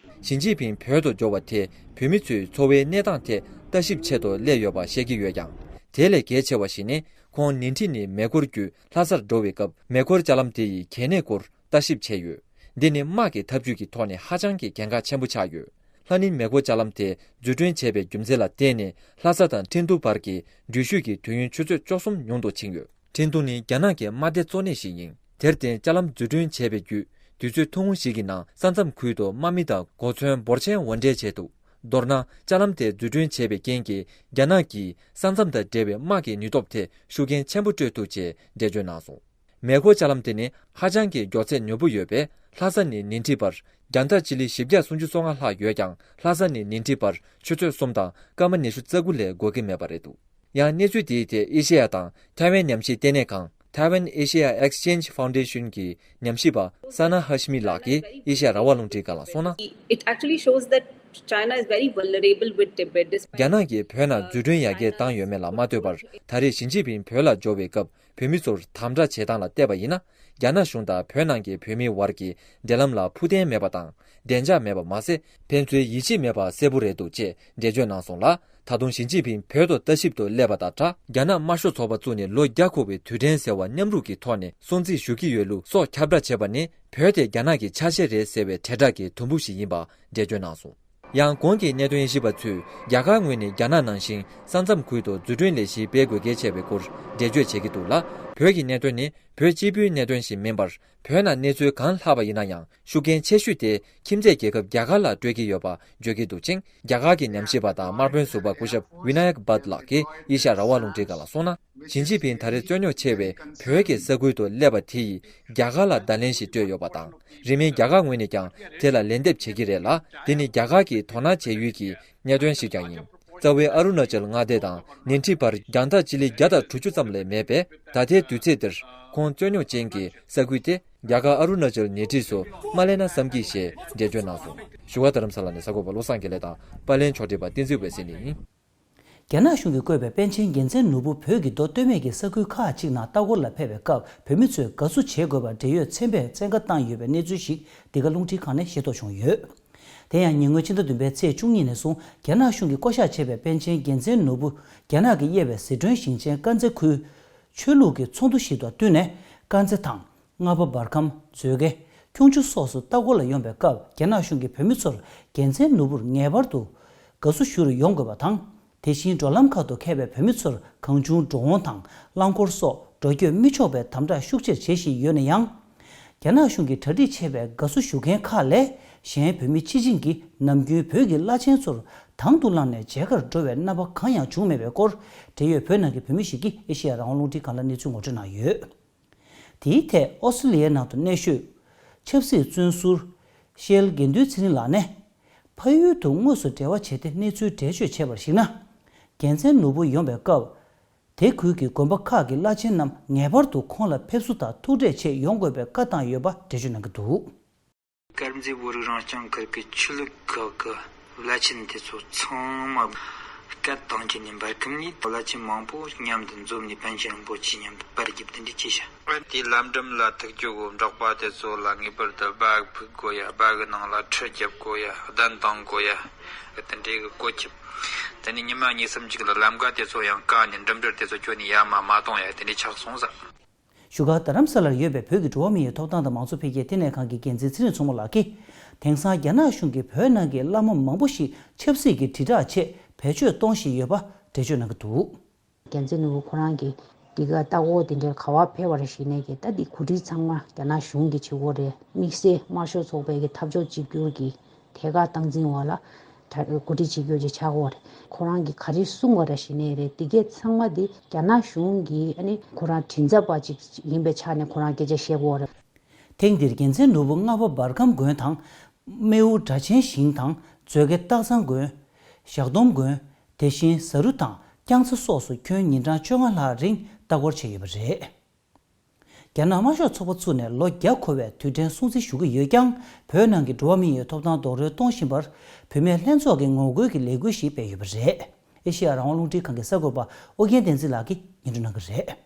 ཞི་ཅིན་ཕིང་བོད་དུ་འབྱོར་བ་དེས་བོད་མི་ཚོའི་འཚོ་བའི་གནས་སྟངས་ཐད་ལྟ་ཞིབ་ཆེད་དུ་སླེབས་ཡོད་པ་ཤེས་ཀྱི་ཡོད་ཀྱང་། དེ་ལས་གལ་ཆེ་བ་ཞིག་ནི་ཁོང་ནིང་ཁྲི་ནས་མེ་འཁོར་བརྒྱུད་ལྷ་སར་འགྲོ་བའི་སྐབས་མེ་འཁོར་ལྕགས་ལམ་དེ་ཡི་གལ་གནད་སྐོར་ལྟ་ཞིབ་བྱས་ཡོད། འདི་ནི་དམག་གི་འཐབ་ཇུས་ཀྱི་ཐོག་ནས་ཧ་ཅང་གི་གལ་འགངས་ཆེན་པོ་ཆགས་ཡོད། ལྷ་ནིང་མེ་འཁོར་ལྕགས་ལམ་དེ་འཛུགས་སྐྲུན་བྱས་པའི་རྒྱུ་མཚན་ལ་བརྟེན་ནས་ལྷ་ས་དང་ཁྲིན་ཏུའུ་བར་གྱི་འགྲུལ་བཞུད་ཀྱི་དུས་ཡུན་ཆུ་ཚོད་བཅུ་གསུམ་ཉུང་དུ་ཕྱིན་ཡོད། ཁྲིན་ཏུའུ་ནི་རྒྱ་ནག་གི་དམག་སྡེ་གཙོ་གནད་ཞིག་ཡིན། དེར་བརྟེན་ལྕགས་ལམ་འཛུགས་སྐྲུན་བྱས་པའི་བརྒྱུད་དུས་ཚོད་ཐུང་ངུ་ཞིག་གི་ནང་ས་མཚམས་ཁུལ་དུ་དམག་མི་དང་གོ་མཚོན་འབོར་ཆེན་དབོར་འདྲེན་བྱས་འདུག་མདོར་ན་ལྕགས་ལམ་དེ་འཛུགས་སྐྲུན་བྱས་པའི་རྐྱེན་གྱིས་རྒྱ་ནག་གིས་ས་མཚམས་དང་འབྲེལ་བའི་དམག་གི་ནུས་སྟོབས་ཐད་ཤུགས་རྐྱེན་ཆེན་པོ་སྤྲོད་ཐུབ་ཅེས་འགྲེལ་བརྗོད་གནང་སོང་། མེ་འཁོར་ལྕགས་ལམ་དེ་ནི་ཧ་ཅང་གི་མགྱོགས་ཚད་མྱུར་པོ་ཡོད་པས་ལྷ་ས་ནས་ནིང་ཁྲི་བར་རྒྱང་ཐག་སྤྱི་ལེ་བཞི་བརྒྱ་སུམ་ཅུ་སོ་ལྔ་ལྷག་ཡོད་ཀྱང་ལྷ་ས་ནས་ནིང་ཁྲི་བར་ཆུ་ཚོད་གསུམ་དང་སྐར་མ་ཉི་ཤུ་རྩ་དགུ་ལས་འགོར་གྱི་མེད་པ་རེད་འདུག་ཡང་གནས་ཚུལ་དེའི་ཐད་ཨེ་ཤེ་ཡ་དང་ཐའེ་ཝན་ཉམས་ཞིབ་ལྟེ་གནས་ཁང་Taiwan Asia Exchange Foundation གྱི་ཉམས་ཞིབ་པ་Sana Hashmi ལགས་ཀྱིས་ཨེ་ཤེ་ཡ་རང་དབང་རླུང་འཕྲིན་ཁང་ལ་གསུངས་ན། It actually shows that China is very vulnerable with Tibet, despite རྒྱ་ནག་གིས་བོད་ནང་འཛུལ་སྐྲུན་ཡར་རྒྱས་བཏང་ཡོད་མེད་ལ་མ་ལྟོས་པར། ད་རེས་ཞི་ཅིན་ཕིང་བོད་ལ་འབྱོར་བའི་སྐབས། བོད་མི་ཚོར་དམ་དྲག་བྱེད་སྟངས་ལ་བལྟས་པ་ཡིན་ན། རྒྱ་ནག་གཞུང་དང་བོད་ནང་གི་བོད་མིའི་བར་གྱི་འབྲེལ་ལམ་ལ་ཕུགས་བརྟན་མེད་པ་དང་། བདེ་འཇགས་མེད་པ་མ་ཟད། ཕན་ཚུན་ཡིད་ཆེས་མེད་པ་གསལ་པོ་རེད་འདུག་ཅེས་འགྲེལ་བརྗོད་གནང་སོང་ལ། ད་དུང་ཞི་ཅིན་ཕིང་བོད་དུ་ལྟ་ཞིབ་ཏུ་སླེབས་པ་དང་སྦྲགས། རྒྱ་ནག་དམར་ཤོག་ཚོགས་པ་བཙུགས་ནས་ལོ་བརྒྱ་འཁོར་བའི་དུས་དྲན་ཟེར་བ་མཉམ་རུབ་ཀྱི་ཐོག་ནས་སྲུང་བརྩི་ཞུ་གི་ཡོད་ལུགས་སོགས་ཁྱབ་བསྒྲགས་བྱས་པ་ནི། བོད་དེ་རྒྱ་ནག་གི་ཆ་ཤས་རེད་ཟེར་བའི་དྲིལ་བསྒྲགས་ཀྱི་དུམ་བུ་ཞིག་ཡིན་པ་འགྲེལ་བརྗོད་གནང་སོང་། ཡང་གོང་གི་གནད་དོན་དབྱེ་ཞིབ་པ་ཚོས། རྒྱ་གར་ངོས་ནས་རྒྱ་ནག་ནང་བཞིན་ས་མཚམས་ཁུལ་དུ་འཛུལ་སྐྲུན་ལས་གཞི་སྤེལ་དགོས་གལ་ཆེ་བའི་སྐོར་འགྲེལ་བརྗོད་བྱེད་ཀྱི་འདུག་ལ། བོད་ཀྱི་གནད་དོན་ནི་བོད་གཅིག་པུའི་གནད་དོན་ཞིག་མིན་པར། བོད་ནང་གནས་ཚུལ་གང་ལྷགས་པ་ཡིན་ན་ཡང་། ཤུགས་རྐྱེན་ཆེ་ཤོས་དེ་ཁྱིམ་མཚེས་རྒྱལ་ཁབ་རྒྱ་གར་ལ་སྤྲོད་ཀྱི་ཡོད་པ་བརྗོད་ཀྱི་འདུག་ཅིང་། རྒྱ་གར་གྱི་ཉམས་ཞིབ་པ་དང་དམར་དཔོན་ཟུར་པ་སྐུ་ཞབས་ཝི་ན་ཡག་བྷཊ་ལགས་ཀྱིས་ཨེ་ཤ་ཡ་རང་དབང་རླུང་འཕྲིན་ཁང་ལ་གསུངས་ན། ཞི་ཅིན་ཕིང་ད་རེས་རྩོད་རྙོག་ཆེ་བའི་བོད་ཀྱི་ས་ཁུལ་དུ་སླེབས་པ་དེ་ཡིས་རྒྱ་གར་ལ་བརྡ་ལན་ཞིག་སྤྲོད་ཡོད་པ་དང་། རིང་མིན་རྒྱ་གར་ངོས་ནས་ཀྱང་དེ་ལ་ལན་འདེབས་བྱེད་ཀྱི་རེད་ལ། དེ་ནི་རྒྱ་གར་གྱིས་དོ་སྣང་བྱེད་ཡུལ་གྱི་གནད་དོན་ཞིག་ཀྱང་ཡིན། རྩ་བའི་ཨ་རུ་ན་ཅལ་མངའ་སྡེ་དང་ནེ་ཐི་བར་རྒྱང་ཐག་སྤྱི་ལེ་བརྒྱ་དང་དྲུག་ཅུ་ཙམ་ལས་མེད་པས། ད་ལྟའི་དུས་ཚོད་འདིར་ཁོང་རྩོད་རྙོག་ཅན་གྱི་ས་ཁུལ་དེ་རྒྱ་གར་ཨ་རུ་ན་ཅལ་ནེ་ཐི་སུ་མ་སླེབས་ན་བསམ་གྱི་ཞེས་འགྲེལ་བརྗོད་གནང་སོང་། བཞུགས་སྒར་རྡ་རམ་ས་ལ་ནས་གསར་འགོད་པ་བློ་བཟང་དགེ་ལེགས་དང་པར་ལེན་ཕྱོགས་སྒྲིག་པ་བསྟན་འཛིན་འོད་ཟེར་གཉིས་ཡིན། རྒྱ་ནག་གཞུང་གིས་བསྐོས་པའི་པཎ་ཆེན་རྒྱལ་མཚན་ནོར་བུ་བོད་ཀྱི་མདོ་སྟོད་སྨད་ཀྱི་ས་ཁུལ་ཁག་ཅིག་ནང་ལྟ་སྐོར་ལ་ཕེབས་པའི་སྐབས། བོད་མི་ཚོས་དགའ་བསུ་བྱེད་དགོས་པར་འབྲེལ་ཡོད་ཚན་པས་བཙན་བཀའ་བཏང་ཡོད་པའི་གནས་ཚུལ་ཞིག་འདི་ག་རླུང་འཕྲིན་ཁང་ནས་ཤེས་རྟོགས་བྱུང་ཡོད། དེ་ཡང་ཉེ་སྔོན་ཕྱི་ཟླ་བདུན་པའི་ཚེས་བཅུ་གཉིས་ནས་བཟུང་རྒྱ་ནག་གཞུང་གིས་བསྐོ་བཞག་བྱས་པའི་པཎ་ཆེན་རྒྱལ་མཚན་ནོར་བུ་རྒྱ་ནག་གིས་དབྱེ་བའི་ཟི་ཁྲོན་ཞིང་ཆེན་དཀར་མཛེས་ཁུལ་ཆོས་ལུགས་ཀྱི་ཚོགས་འདུ་ཞིག་དང་བསྟུན་ནས། དཀར་མཛེས་དང་རྔ་པ་འབར་ཁམས། མཛོད་དགེ། ཁྱུང་མཆུ་སོགས་སུ་ལྟ་སྐོར་ལ་ཡོང་པའི་སྐབས། རྒྱ་ནག་གཞུང་གིས་བོད་མི་ཚོར་རྒྱལ་མཚན་ནོར་བུར་ངེས་པར་དུ་དགའ་བསུ་ཞུ་རུ་ཡོང་དགོས་པ་དང་། དེ་བཞིན་འགྲོ་ལམ་ཁག་ཏུ་འཁེལ་བའི་བོད་མི་ཚོར་གང་བྱུང་འགྲོ་འོང་དང་རླངས་འཁོར་སོགས་འགྲོ་སྐྱོད་མི་ཆོག་པའི་དམ་དྲག་ཤུགས་ཆེར་བྱེད་བཞིན་ཡོད་ན་ཡང་། རྒྱ་ནག་གཞུང་གིས་གྲ་སྒྲིག་བྱས་པའི་དགའ་བསུ་ཞུ་མཁན་ཁག་ལས་གཞན་བོད་མི་ཕྱི་ཕྱིན་གྱིས་ནམ་རྒྱུན་བོད་ཀྱི་བླ་ཆེན་ཚོར་དང་དུ་བླངས་ནས་མཇལ་ཁར་འགྲོ་བའི་རྣམ་པ་གང་ཡང་བྱུང་མེད་པའི་སྐོར། འབྲེལ་ཡོད་བོད་ནང་གི་བོད་མི་ཞིག་གིས་ཨེ་ཤེ་ཡ་རང་དབང་རླུང་འཕྲིན་ཁང་ལ་གནས་ཚུལ་ངོ་སྤྲོད་གནང་ཡོད། དེའི་ཐད་ཨོ་སི་ཀྲི་ལི་ཡའི་ནང་དུ་གནས་བཞུགས་ཆབ་སྲིད་བཙོན་ཟུར་ཤེལ་དགེ་འདུན་ཚེ་རིང་ལགས་ནས། ཕ་ཡུལ་དུ་དངོས་སུ་འབྲེལ་བ་བྱས་ཏེ་གནས་ཚུལ་འགྲེལ་བརྗོད་བྱས་པར་གཞིགས་ན། རྒྱལ་མཚན་ནོར་བུ་ཡོང་བའི་སྐབས། དེ་ཁུལ་གྱི་དགོན་པ་ཁག་གི་བླ་ཆེན་རྣམས་ངེས་པར་དུ་ཁོང་ལ་ཕེབས་བསུ་དང་ཐུག་འཕྲད་ཆེད་ཡོང་དགོས་པའི་བཀའ་བཏང་ཡོད་པ་འགྲེལ་བརྗོད་གནང་གི་འདུག། དཀར་མཛེས་བོད་རིགས་རང་སྐྱོང་ཁུལ་གྱི་ཆོས་ལུགས་ཁག་གི་བླ་ཆེན་དེ་ཚོ་ཚང་མ་སྐད་བཏང་བྱས་ནས་འབར་ཁམས་ནས་བླ་ཆེན་མང་པོ་མཉམ་དུ་འཛོམས་ནས་པཎ་ཆེན་རིན་པོ་ཆེ་མཉམ་དུ་པར་རྒྱབ་དེ་འདྲ་བྱས་ཤག། དེའི་ལམ་འགྲམ་ལ་ཐུག་རྒྱུ་གོ་འབྲོག་པ་དེ་ཚོ་ལ་ངེས་པར་དུ་སྦ་གི་ཕུག་དགོས་ཡ། སྦ་གི་ནང་ལ་ཁྲི་རྒྱབ་དགོས་ཡ། གདན་བཏིང་དགོས་ཡ། དེ་འདྲའི་གི་བཀོད་ཁྱབ། དེ་ནས་ཉི་མ་གཉིས་གསུམ་ཅིག་ལ་ལམ་ཀ་དེ་ཚོ་ཡང་བཀག་ནས་འགྲིམ་འགྲུལ་དེ་ཚོ་ཁྱོན་ནས་ཡར་མར་མ་གཏོང་ཡ་དེ་འདྲའི་ཆགས་སོང་ཟེར། བཞུགས་སྒར་རྡ་རམ་ས་ལར་ཡོད་པའི་བོད་ཀྱི་འགྲོ་བ་མིའི་ཐོབ་ཐང་དང་མང་གཙོ་འཕེལ་རྒྱས་ལྟེ་གནས་ཁང་གི་འགན་འཛིན་ཚེ་རིང་མཚོ་མོ་ལགས་ཀྱིས། དེང་སང་རྒྱ་ནག་གཞུང་གིས་བོད་ནང་གི་བླ་མ་མང་པོ་ཞིག་ཆབ་སྲིད་ཀྱི་དྲིལ་བསྒྲགས་ཆེད་བེད་སྤྱོད་གཏོང་བཞིན་ཡོད་པ་འགྲེལ་བརྗོད་གནང་གི་འདུག། རྒྱལ་མཚན་ནོར་བུ་ཁོ་རང་གིས་འདི་ག་ལྟ་སྐོར་དེ་འདྲར་ག་པར་ཕེབས་པ་རེད་ཞུས་ནས་ཀྱི། ད་འདི་གོ་སྒྲིག་ཚང་མ་རྒྱ་ནག་གཞུང་གིས་བྱེད་ཀྱི་ཡོད་རེད། དམིགས་བསལ་དམར་ཤོག་ཚོགས་པའི་གི་འཐབ་ཕྱོགས་གཅིག་གྱུར་གྱི་ཐད་ཀར་སྟངས་འཛིན་པ་ལ་གྲ་གོ་སྒྲིག་བྱེད་རྒྱུ་ཅིག་ཆགས་ཀྱི་ཡོད་རེད། ཁོ་རང་གིས་ག་རེ་གསུངས་པ་རེད་ཞུས་ནས་རེད། འདི་གས་ཚང་མ་འདི་རྒྱ་ནག་གཞུང་གིས་ཨ་ནི་ཁོ་རང་མགྲིན་ཚབ་པ་ཅིག་ཡིན་པའི་ཆ་ནས་ཁོ་རང་སྐད་ཆ་བཤད་ཀྱི་ཡོད་རེད། ཐེངས་འདིར་རྒྱལ་མཚན་ནོར་བུ་རྔ་པ་འབར་ཁམས་དགོན་དང་། རྨེའུ་སྦྲ་ཆེན་ཞིང་དང་མཛོད་དགེ་སྟག་ཚང་དགོན། བཞག་སྡོམ་དགོན། དེ་བཞིན་ཟ་རུ་དང་རྐྱང་ཚ་སོགས་སུ་ཁྱོན་ཉིན་གྲངས་བཅོ་ལྔ་ལྷག་རིང་ལྟ་སྐོར་བྱས་ཡོད་པ་རེད། རྒྱ་ནག་དམར་ཤོག་ཚོགས་པ་བཙུགས་ནས་ལོ་བརྒྱ་འཁོར་བའི་དུས་དྲན་སྲུང་བརྩི་ཞུ་གི་ཡོད་ཀྱང་། བོད་ནང་གི་འགྲོ་བ་མི་ཡི་ཐོབ་ཐང་རྡོག་རོལ་གཏོང་བཞིན་པར། བུད་མེད་ལྷན་ཚོགས་ཀྱིས་ངོ་རྒོལ་གྱི་ལས་འགུལ་ཞིག་སྤེལ་ཡོད་པ་རེད། ཨེ་ཤེ་ཡ་རང་དབང་རླུང་འཕྲིན་ཁང་གི་གསར་འགོད་པ་ཨོ་རྒྱན་བསྟན་འཛིན་ལགས་ཀྱིས་སྙན་སྒྲོན་གནང་གི་རེད།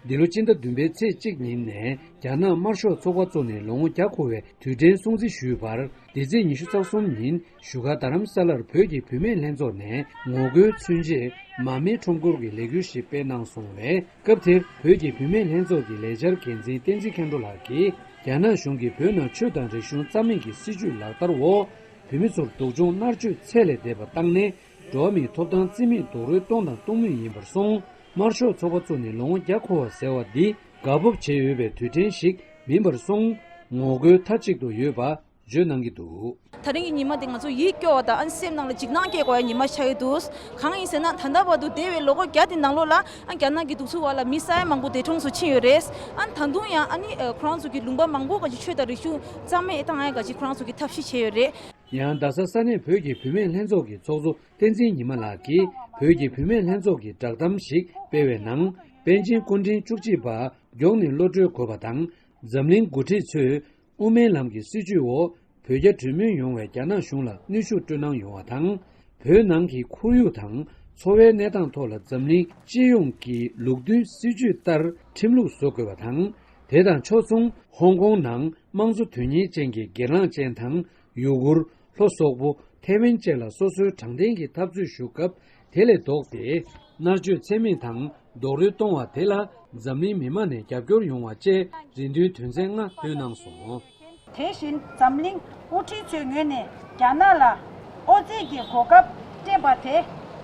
འདི་ལོ་སྤྱི་ཟླ་བདུན་པའི་ཚེས་གཅིག་ཉིན་ནས་རྒྱ་ནག་དམར་ཤོག་ཚོགས་པ་བཙུགས་ནས་ལོ་ངོ་བརྒྱ་འཁོར་བའི་དུས་དྲན་སྲུང་བརྩི་ཞུས་པར། འདི་ཚེས་ཉི་ཤུ་རྩ་གསུམ་ཉིན་བཞུགས་སྒར་རྡ་རམ་ས་ལར་བོད་ཀྱི་བུད་མེད་ལྷན་ཚོགས་ནས་ངོ་རྒོལ་མཚོན་ཆེད་མར་མེ་ཁྲོམ་སྐོར་གྱི་ལས་འགུལ་ཞིག་སྤེལ་གནང་སོང་བས། སྐབས་དེར་བོད་ཀྱི་བུད་མེད་ལྷན་ཚོགས་ཀྱི་ལས་འཆར་འགན་འཛིན་བསྟན་འཛིན་མཁྱེན་གྲོལ་ལགས་ཀྱིས། རྒྱ་ནག་གཞུང་གིས་བོད་ནང་ཆོས་དང་རིག་གཞུང་རྩ་མེད་ཀྱི་སྲིད་བྱུས་ལག་བསྟར་འོག་བོད་མི་ཚོར་སྡུག་སྦྱོང་མནར་གཅོད་ཚད་ལས་འདས་པ་བཏང་ནས། འགྲོ་བ་མིའི་ཐོབ་ཐང་རྩིས་མེད་རྡོག་རོལ་གཏོང་དང་གཏོང་མུས་ཡིན་པར་སོང་། དམར་ཤོག་ཚོགས་པ་བཙུགས་ནས་ལོ་ངོ་བརྒྱ་འཁོར་བ་ཟེར་བ་འདི་དགའ་སྤོབས་བྱེད་འོས་པའི་དུས་དྲན་ཞིག་མིན་པར་སོང་། ངོ་རྒོལ་མཐའ་གཅིག་ཏུ་ཡོད་པ་བརྗོད་གནང་གི་འདུག། ད་རིང་གི་ཉི་མ་དེ་ང་ཚོ་ཡིད་སྐྱོ་བ་དང་ཨ་ནི་སེམས་ནང་ལ་འཇིགས་སྣང་སྐྱེ་དགོས་ཡ་ཉི་མ་ཆགས་ཀྱི་འདུག། གང་ཡིན་ཟེར་ན། ད་ལྟ་བར་དུ་འདས་པའི་ལོ་ངོ་བརྒྱ་དེ་ནང་ལོགས་ལ་ཨ་རྒྱ་ནག་གི་གདུག་རྩུབ་འོག་ལ་མི་ས་ཡ་མང་པོ་འདས་གྲོངས་སུ་ཕྱིན་ཡོད་རེད། ཨ་ནི་ད་དུང་ཡང་ཨ་ནི་ཁོ་རང་ཚོ་གི་ལུང་པ་མང་པོ་ག་ཅིག་ཆོས་དང་རིག་གཞུང་རྩ་མེད་བཏང་ཡ་ག་ཅིག་ཁོ་རང་ཚོ་གི་ཐབས་ཤེས་བྱས་ཡོད་རེད། ཡང་རྡ་ས་ས་གནས་བོད་ཀྱི་བུད་མེད་ལྷན་ཚོགས་ཀྱི་ཚོགས་གཙོ་བསྟན་འཛིན་ཉི་མ་ལགས་ཀྱིས་བོད་ཀྱི་བུད་མེད་ལྷན་ཚོགས་ཀྱི་བསྒྲགས་གཏམ་ཞིག་སྤེལ་བའི་ནང་། པཎ་ཆེན་སྐུ་ཕྲེང་བཅུ་གཅིག་པ་མགྱོགས་ནས་བློ་གྲོས་འཁོལ་བ་དང་། འཛམ་གླིང་འགོ་ཁྲིད་ཚོས་དབུ་མའི་ལམ་གྱི་སྲིད་བྱུས་འོག་ བོད་རྒྱ་གྲོས་མོལ་ཡོང་བའི་རྒྱ་ནག་གཞུང་ལ་གནོན་ཤུགས་སྤྲོད་གནང་ཡོང་བ་དང་། བོད་ནང་གི་ཁོར་ཡུག་དང་འཚོ་བའི་གནས་སྟངས་ཐོག་ལ་འཛམ་གླིང་སྤྱི་ཡོངས་ཀྱི་ལུགས་མཐུན་སྲིད་ཇུས་ལྟར་ཁྲིམས་ལུགས་བཟོ་དགོས་པ་དང་། དེ་དང་ཕྱོགས་མཚུངས་ཧོང་ཀོང་ནང་དམངས་གཙོ་དོན་གཉེར་ཅན་གྱི་སྒེར་ལངས་ཅན་དང་ཡུ་གུར། ལྷོ་སོག་པོ། ཐེ་ཝན་བཅས་ལ་སོ་སོའི་དྲང་བདེན་གྱི་འཐབ་རྩོད་ཞུ་སྐབས་དེ་ལས་ལྡོག་སྟེ། མནར་གཅོད་ཚད་མེད་དང་རྡོག་རོལ་གཏོང་བ་དེ་ལ་འཛམ་གླིང་མི་མང་ནས་རྒྱབ་སྐྱོར་ཡོང་བ་བཅས་རེ་འདུན་དོན་ཚན་ལྔ་བཏོན་གནང་སོང་། དེ་བཞིན་འཛམ་གླིང་དབུ་ཁྲིད་ཚོའི་ངོས་ནས་རྒྱ་ནག་ལ་ཨོ་རྩེད་ཀྱི་གོ་སྐབས་སྤྲད་པ་དེ་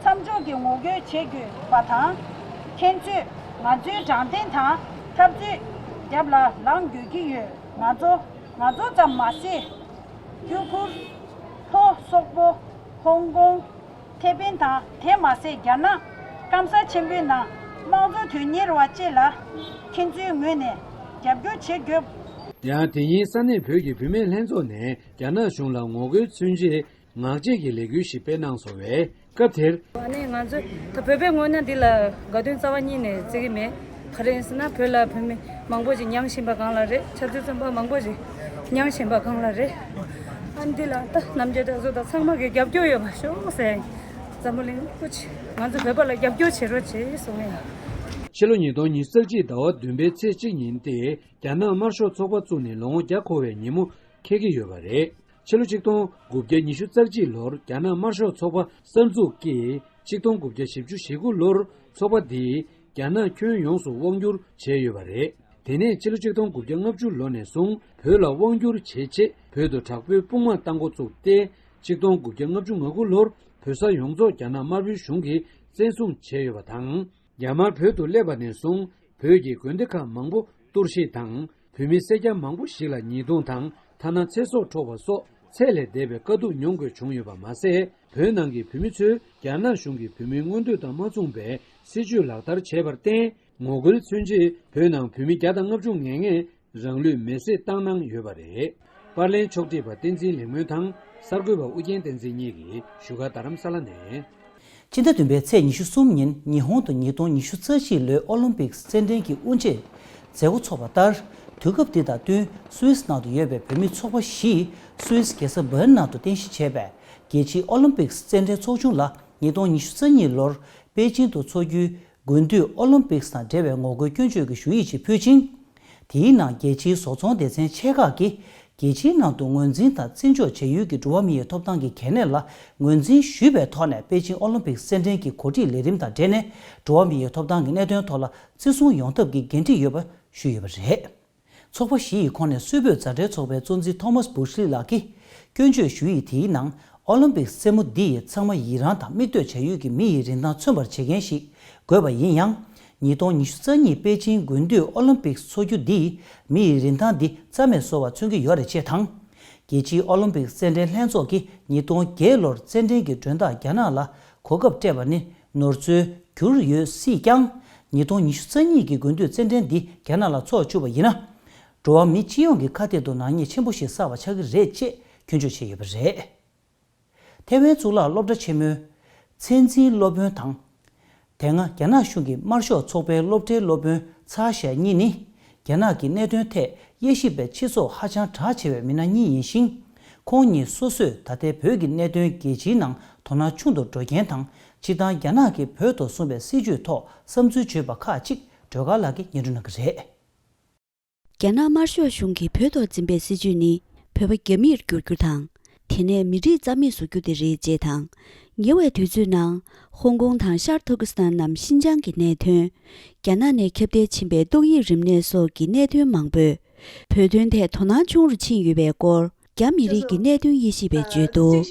མཚམས་འཇོག་གི་ངོ་རྒོལ་བྱེད་དགོས་པ་དང་། ཁྱེད་ཚོས་ང་ཚོའི་དྲང་བདེན་དང་འཐབ་རྩོད་རྒྱབ་ལ་ལངས་དགོས་ཀྱི་ཡོད། ང་ཚོ་ང་ཚོ་ཙམ་མ་ཟད། ཡུ་གུར། ལྷོ་སོག་པོ། ཧོང་ཀོང་། ཐེ་པེན་དང་དེ་མ་ཟད་རྒྱ་ནག་སྐམ་ས་ཆེན་པོའི་ནང་དམངས་གཙོ་དོན་གཉེར་བ་བཅས་ལ་ཁྱེད་ཚོའི་ངོས་ནས་རྒྱབ་སྐྱོར་བྱེད་དགོས། ཡང་དེ་ཉིན་ས་གནས་བོད་ཀྱི་བུད་མེད་ལྷན་ཚོགས་ནས་རྒྱ་ནག་གཞུང་ལ་ངོ་རྒོལ་མཚོན་ཆེད་ངག་བཅད་ཀྱི་ལས་འགུལ་ཞིག་སྤེལ་གནང་སོང་བས། སྐབས་དེར། ཨ་ནི་ང་ཚོས་ད་བོད་པའི་ངོས་ནས་འདི་ལ་དགའ་སྟོན་རྩ་བ་ཉིད་ནས་བརྩི་གི་མེད། ག་རེ་ཡིན་ཟེར་ན་བོད་ལ་བོད་མི་མང་པོ་ཞིག་མྱངས་བཞིན་པ་གང་ལ་རེད། ཆབ་སྲིད་བཙོན་པ་མང་པོ་ཞིག་མྱངས་བཞིན་པ་གང་ལ་རེད། ཨ་འདི་ལ་ད་རྣམ་རྒྱལ་དྲ་ཚོ་དང་ཚང་མ་གི་རྒྱབ་སྐྱོར་ཡོད་པ་ཤོག་ཟེར། འཛམ་བུ་གླིང་སྤུ་ཅི་ང་ཚོ་བོད་པ་ལ་རྒྱབ་སྐྱོར་བྱེད་རོགས་བྱེད་གསུང་ཡ། ཕྱི་ལོ་ཉིས་སྟོང་ཉི་ཤུ་རྩ་གཅིག་ཟླ་བ་བདུན་པའི་ཚེས་གཅིག་ཉིན་ཏེ་རྒྱ་ནག་དམར་ཤོག་ཚོགས་པ་བཙུགས་ནས་ལོ་ངོ་བརྒྱ་འཁོར་བའི་ཉིན་མོ་འཁེལ་གྱི་ཡོད་པ་རེད། ཕྱི་ལོ་ཆིག་སྟོང་དགུ་བརྒྱ་ཉི་ཤུ་རྩ་གཅིག་ལོར་རྒྱ་ནག་དམར་ཤོག་ཚོགས་པ་གསར་འཛུགས་ཀྱིས་ཆིག་སྟོང་དགུ་བརྒྱ་བཞི་བཅུ་ཞེ་དགུ་ལོར་ཚོགས་པ་འདིས་རྒྱ་ནག་ཁྱོན་ཡོངས་སུ་དབང་བསྒྱུར་བྱས་ཡོད་པ་རེད། དེ་ནས་ཕྱི་ལོ་ཆིག་སྟོང་དགུ་བརྒྱ་ལྔ་བཅུ་ལོ་ནས་བཟུང་བོད་ལ་དབང་བསྒྱུར་བྱེད་ཆེད་བོད་དུ་དྲག་པོའི་དཔུང་དམག་བཏང་འགོ་བཙུགས་ཏེ། ཆིག་སྟོང་དགུ་བརྒྱ་ལྔ་བཅུ་ང་དགུ་ལོར་བོད་ས་ཡོངས་རྫོགས་རྒྱ་ནག་དམར་པོའི་གཞུང་གིས་བཙན་བཟུང་བྱས་ཡོད་པ་དང་། རྒྱ་དམར་བོད་དུ་སླེབས་པ་ནས་བཟུང་བོད་ཀྱི་དགོན་སྡེ་ཁག་མང་པོ་གཏོར་བཤིག་དང་། བོད་མི་སེར་སྐྱ་མང་པོ་ཞིག་ལ་ཉེས་རྡུང་དང་ཐ་ན་ཚེ་སྲོག་འཕྲོག་པ་སོགས་ཚད་ལས་འདས་པའི་དཀའ་སྡུག་མྱོང་དགོས་བྱུང་ཡོད་པ་མ་ཟད། བོད་ནང་གི་བོད་མི་ཚོས་རྒྱ་ནག་གཞུང་གིས་བོད་མིའི་མངོན་འདོད་དང་མ་མཚུངས་པའི་སྲིད་བྱུས་ལག་བསྟར་བྱས་པར་བརྟེན། ངོ་རྒོལ་མཚོན་ཆེད་བོད་ནང་བོད་མི་བརྒྱ་དང་ལྔ་བཅུ་ང་ལྔས་རང་ལུས་མེར་སྲེག་བཏང་གནང་ཡོད་པ་རེད། པར་ལེན་ཕྱོགས་སྒྲིག་པ་བསྟན་འཛིན་ལེགས་སྨོན་དང་གསར་འགོད་པ་ཨུ་རྒྱན་བསྟན་འཛིན་གཉིས་ཀྱིས་བཞུགས་སྒར་རྡ་རམ་ས་ལ་ནས། སྤྱི་ཟླ་བདུན་པའི་ཚེས་ཉི་ཤུ་གསུམ་ཉིན་ཉི་ཧོང་དུ་ཉིས་སྟོང་ཉི་ཤུ་རྩ་གཅིག་ལོའི་ཨོ་ལིམ་པིག་རྩེད་འགྲན་གྱི་དབུ་འབྱེད་མཛད་སྒོ་ཚོགས་པ་ལྟར། དུས་སྐབས་འདི་དང་བསྟུན་སུད་སི་ནང་དུ་ཡོད་པའི་བོད་མི་ཚོགས་པ་བཞིས་སུད་སི་རྒྱལ་ས་བྷར་ན་དུ་རྟེན་གཞི་བྱས་པའི་རྒྱལ་སྤྱིའི་ཨོ་ལིམ་པིག་རྩེད་འགྲན་ཚོགས་ཆུང་ལ་ཉིས་སྟོང་ཉི་ཤུ་རྩ་གཉིས་ལོར་པེ་ཅིང་དུ་འཚོགས་རྒྱུའི་དགུན་དུས་ཨོ་ལིམ་པིག་དང་འབྲེལ་བའི་ངོ་རྒོལ་སྐྱོན་བརྗོད་ཀྱི་ཞུ་ཡིག་ཅིག་ཕུལ་ཅིང་། དེའི་ནང་རྒྱལ་སྤྱིའི་བཟོ་ཚོང་སྡེ་ཚན་ཆེ་ཁག་གིས་རྒྱལ་སྤྱིའི་ནང་དུ་ངོས་འཛིན་དང་བརྩི་འཇོག་བྱ་ཡུལ་གྱི་འགྲོ་བ་མིའི་ཐོབ་ཐང་གི་གལ་གནད་ལ་ངོས་འཛིན་ཞུས་པའི་ཐོག་ནས་པེ་ཅིང་ཨོ་ལིམ་པིག་རྩེད་འགྲན་གྱི་གོ་སྒྲིག་ལས་རིམ་དང་འབྲེལ་ནས་འགྲོ་བ་མིའི་ཐོབ་ཐང་གི་གནད་དོན་ཐོག་ལ་བརྩི་སྲུང་ཡོང་ཐབས་ཀྱི་འགན་འཁྲི་ཡོད་པ་ཞུས་ཡོད་པ་རེད། ཚོགས་པ་བཞི་ཡི་ཁོངས་ནས་སུད་བོད་མཛའ་འབྲེལ་ཚོགས་པའི་གཙོ་འཛིན་ཐོ་མཱས་བུ་ཤི་ལི་ལགས་ཀྱིས་སྐྱོན་བརྗོད་ཞུ་ཡིག་དེའི་ནང་ཨོ་ལིམ་པིག་རྩེད་མོ་འདི་ཡིས་ཚང་མ་ཡི་རང་དང་མིག་ལྟོས་བྱ་ཡུལ་གྱི་མི་ཡི་རིན་ཐང་མཚོན་པར་བྱེད་མཁན་ཞིག་དགོས་པ་ཡིན་ཡང་། ཉིས་སྟོང་ཉི་ཤུ་རྩ་གཉིས་པེ་ཅིང་དགུན་དུས་ཨོ་ལིམ་པིག་འཚོགས་རྒྱུ་འདིས་མི་ཡི་རིན་ཐང་འདི་རྩ་མེད་བཟོ་བར་མཚོན་གྱི་ཡོད་རེད་ཅེས་དང་། རྒྱལ་སྤྱིའི་ཨོ་ལིམ་པིག་རྩེད་འགྲན་ལྷན་ཚོགས་ཀྱིས་ཉིས་སྟོང་བརྒྱད་ལོར་རྩེད་འགྲན་གྱི་མགྲོན་བདག་རྒྱ་ནག་ལ་གོ་སྐབས་སྤྲད་པ་ནི་ནོར་འཛོལ་གྱུར་ཡོད་སྲིད་ཀྱང་། ཉིས་སྟོང་ཉི་ཤུ་རྩ་གཉིས་ཀྱི་དགུན་དུས་རྩེད་འགྲན་འདི་རྒྱ་ནག་ལ་འཚོགས་བཅུག་པ་ཡིན་ན། འགྲོ་བ་མི་སྤྱི་ཡོངས་ཀྱི་ཁ་གཏད་དུ་ནག་ཉེས་ཆེན་པོ་ཞིག་བསགས་པ་ཆགས་ཀྱི་རེད་ཅེས་སྐྱོན་བརྗོད་བྱས་ཡོད་པ་རེད། ཐེ་ཝན་གཙུག་ལག་སློབ་གྲྭ་ཆེན་མོའི་མཚན་འཛིན་སློབ་དཔོན་དང་། དེ་སྔ་རྒྱ་ནག་གཞུང་གི་དམར་ཤོག་ཚོགས་པའི་སློབ་གྲྭའི་སློབ་དཔོན་ཚའེ་ཞའེ་གཉིས་ནི། རྒྱ་ནག་གི་གནད་དོན་ཐད་དབྱེ་ཞིབ་པའི་སྤྱི་ཚོགས་ཧ་ཅང་གྲགས་ཆེ་བའི་མི་སྣ་གཉིས་ཡིན་ཞིང་། ཁོང་གཉིས་སོ་སོས་ད་ལྟའི་བོད་ཀྱི་གནད་དོན་རྒྱལ་སྤྱིའི་ནང་དོ་སྣང་ཆུང་དུ་འགྲོ་རྐྱེན་དང་། སྤྱིར་བཏང་རྒྱ་ནག་གིས་བོད་ཐོག་བཟུང་བའི་སྲིད་བྱུས་ཐོག་བསམ་ཚུལ་བརྗོད་པ་ཁག་ཅིག་སྒྲོལ་དཀར་ལགས་ཀྱིས་སྙན་སྒྲོན་གནང་གི་རེད། རྒྱ་ནག་དམར་ཤོག་གཞུང་གིས་བོད་ཐོག་འཛིན་པའི་སྲིད་བྱུས་ནི་བོད་པ་རྒྱ་མིར་བསྒྱུར་རྒྱུ་དང་། དེ་ནས་མི་རིགས་རྩ་མེད་བཟོ་རྒྱུ་དེ་རེད་ཅེས་དང་། ཉེ་བའི་དུས་ཚོད་ནང་ཧོང་ཀོང་དང་ཤར་ཏུར་ཀི་སི་ཐན་ནམ་ཤིན་ཅང་གི་གནད་དོན། རྒྱ་ནག་ནས་ཁྱབ་གདལ་ཕྱིན་པའི་ཏོག་དབྱིབས་རིམས་ནད་སོགས་ཀྱི་གནད་དོན་མང་པོས་བོད་དོན་ཐད་དོ་སྣང་ཆུང་རུ་ཕྱིན་ཡོད་པའི་སྐོར། རྒྱ་མི་རིགས་ཀྱི་གནད་དོན་དབྱེ་ཞིབ་པས་བརྗོད་འདུག་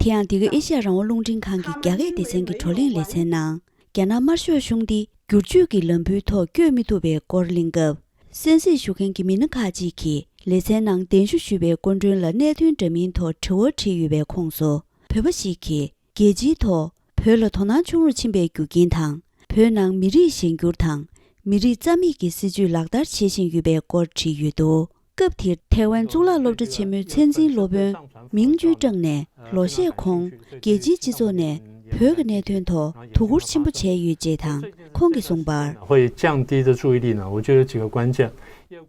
དེ་ཡང་འདི་ག་ཨེ་ཤ་ཡ་རང་དབང་རླུང་འཕྲིན་ཁང་གི་རྒྱ་སྐད་སྡེ་ཚན་གྱི་བགྲོ་གླེང་ལེ་ཚན་ནང་། རྒྱ་ནག་དམར་ཤོག་གཞུང་འདི་བསྒྱུར་བཅོས་ཀྱི་ལམ་བུའི་ཐོག་བསྐྱོད་མི་ཐུབ་པའི་སྐོར་གླེང་སྐབས། གསན་གཟིགས་ཞུ་མཁན་གྱི་མི་སྣ་ཁག་ཅིག་གིས་ལེ་ཚན་ནང་གདན་ཞུ་ཞུས་པའི་སྐུ་མགྲོན་ལ་གནད་དོན་འདྲ་མིན་ཐོག་དྲི་བ་དྲིས་ཡོད་པའི་ཁོངས་སུ། བོད་པ་ཞིག་གིས་རྒྱལ་སྤྱིའི་ཐོག་བོད་ལ་དོ་སྣང་ཆུང་རུ་ཕྱིན་པའི་རྒྱུ་རྐྱེན་དང་། བོད་ནང་མི་རིགས་གཞན་སྒྱུར་དང་མི་རིགས་རྩ་མེད་ཀྱི་སྲིད་བྱུས་ལག་བསྟར་བྱེད་བཞིན་ཡོད་པའི་སྐོར་དྲིས་ཡོད་འདུག་སྐབས་དེར་ཐའེ་ཝན་གཙུག་ལག་སློབ་གྲྭ་ཆེན་མོའི་མཚན་འཛིན་སློབ་དཔོན་མིང་ཅུའི་ཀྲང་ནས་ལོ་ཤས་གོང་རྒྱལ་སྤྱིའི་སྤྱི་ཚོགས་ནས་བོད་ཀྱི་གནད་དོན་ཐོག་དོ་ཁུར་ཆེན་པོ་བྱས་ཡོད་ཅེས་དང་། ཁོང་གིས་གསུངས་པར། 会降低的注意力呢，我觉得有几个关键。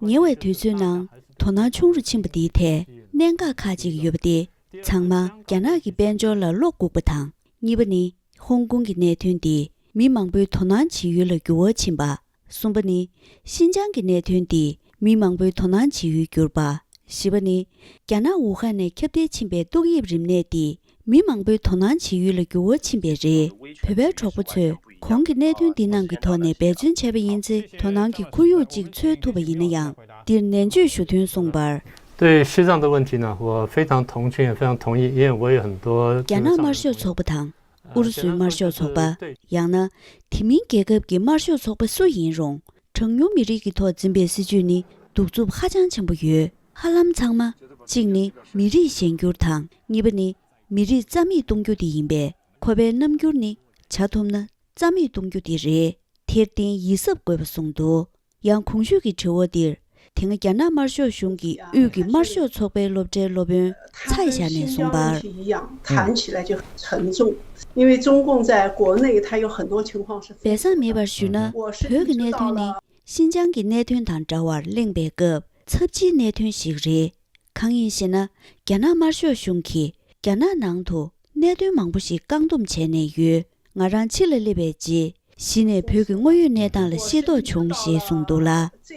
ཉེ་བའི་དུས་ཚོད་ནང་དོ་སྣང་ཆུང་རུ་ཕྱིན་པ་འདིའི་ཐད་གནད་ གནད་འགག་ཁག་ཅིག་ཡོད་པ་དེ་ཚང་མ་རྒྱ་ནག་གི་དཔལ་འབྱོར་ལ་བློ་འགུག་པ་དང་། གཉིས་པ་ནི་ཧོང་ཀོང་གི་གནད་དོན་དེ་མི་མང་པོའི་དོ་སྣང་བྱེད་ཡུལ་ལ་འགྱུར་བ་ཕྱིན་པ། གསུམ་པ་ནི་ཤིན་ཅང་གི་གནད་དོན་དེ་མི་མང་པོའི་དོ་སྣང་བྱེད་ཡུལ་གྱུར་པ། བཞི་པ་ནི་རྒྱ་ནག་ཝུ་ཧན་ནས་ཁྱབ་གདལ་ཕྱིན་པའི་ཏོག་དབྱིབས་རིམས་ནད་དེ་མི་མང་པོའི་དོ་སྣང་བྱེད་ཡུལ་ལ་འགྱུར་བ་ཕྱིན་པས་རེད། བོད་པའི་གྲོགས་པོ་ཚོས་གོང་གི་གནད་དོན་འདི་རྣམས་ཀྱི་ཐོག་ནས་འབད་བརྩོན་བྱས་པ་ཡིན་ཚེ་དོ་སྣང་གི་ཁོར་ཡུག་ཅིག་འཚོལ་ཐུབ་པ་ཡིན་ན་ཡང་། འདིར་ནན་བརྗོད་ཞུ་དོན་གསུངས་པར། 对西藏的问题呢，我非常同情，也非常同意，因为我有很多 རྒྱ་ནག་དམར་ཤོག་ཚོགས་པ་དང་ཨུ་རུ་སུའི་དམར་ཤོག་ཚོགས་པ། ཡང་ན་དེ་མིན་རྒྱལ་ཁབ་ཀྱི་དམར་ཤོག་ཚོགས་པ་སུ་ཡིན་རུང་། གྲངས་ཉུང་མི་རིགས་ཀྱི་ཐོག་འཛིན་པའི་སྲིད་ཇུས་ནི་གདུག་རྩུབ་ཧ་ཅང་ཆེན་པོ་ཡོད། ཧ་ལམ་ཚང་མ། གཅིག་ནི་མི་རིགས་གཞན་འགྱུར་དང་། གཉིས་པ་ནི་མི་རིགས་རྩ་མེད་གཏོང་རྒྱུ་དེ་ཡིན་པས། ཁོ་པའི་རྣམ་འགྱུར་ནི་བྱ་ཐུབ་ན་རྩ་མེད་གཏོང་རྒྱུ་དེ་རེད། དེར་བརྟེན་ཡིད་གཟབ་དགོས་པ་གསུངས་འདུག། ཡང་གོང་ཞུས་ཀྱི་དྲི་བ་འདིར། དེ་སྔ་རྒྱ་ནག་དམར་ཤོག་གཞུང་གིས་དབུས་ཀྱི་དམར་ཤོག་ཚོགས་པའི་སློབ་གྲྭའི་སློབ་དཔོན་ཚའེ་ཞ་ནས་གསུངས་པར། 他跟新疆问题一样，谈起来就很沉重，因为中共在国内它有很多情况是非常 སྦས་གསང་མེད་པར་ཞུས་ན། བོད་ཀྱི་གནད་དོན་ནི་ཤིན་ཅང་གི་གནད་དོན་དང་འདྲ་བར་གླེང་པའི་སྐབས་ཚབས་ཆེའི་གནད་དོན་ཞིག་རེད། གང་ཡིན་ཞེ་ན། རྒྱ་ནག་དམར་ཤོག་གཞུང་གིས་རྒྱ་ནག་ནང་དུ་གནད་དོན་མང་པོ་ཞིག་བཀག་སྡོམ་བྱས་ནས་ཡོད། ང་རང་ཕྱི་ལ་སླེབས་པའི་རྗེས། གཞི་ནས་བོད་ཀྱི་དངོས་ཡོད་གནས་སྟངས་ལ་ཤེས་རྟོགས་བྱུང་ཞེས་གསུངས་འདུག་ལ།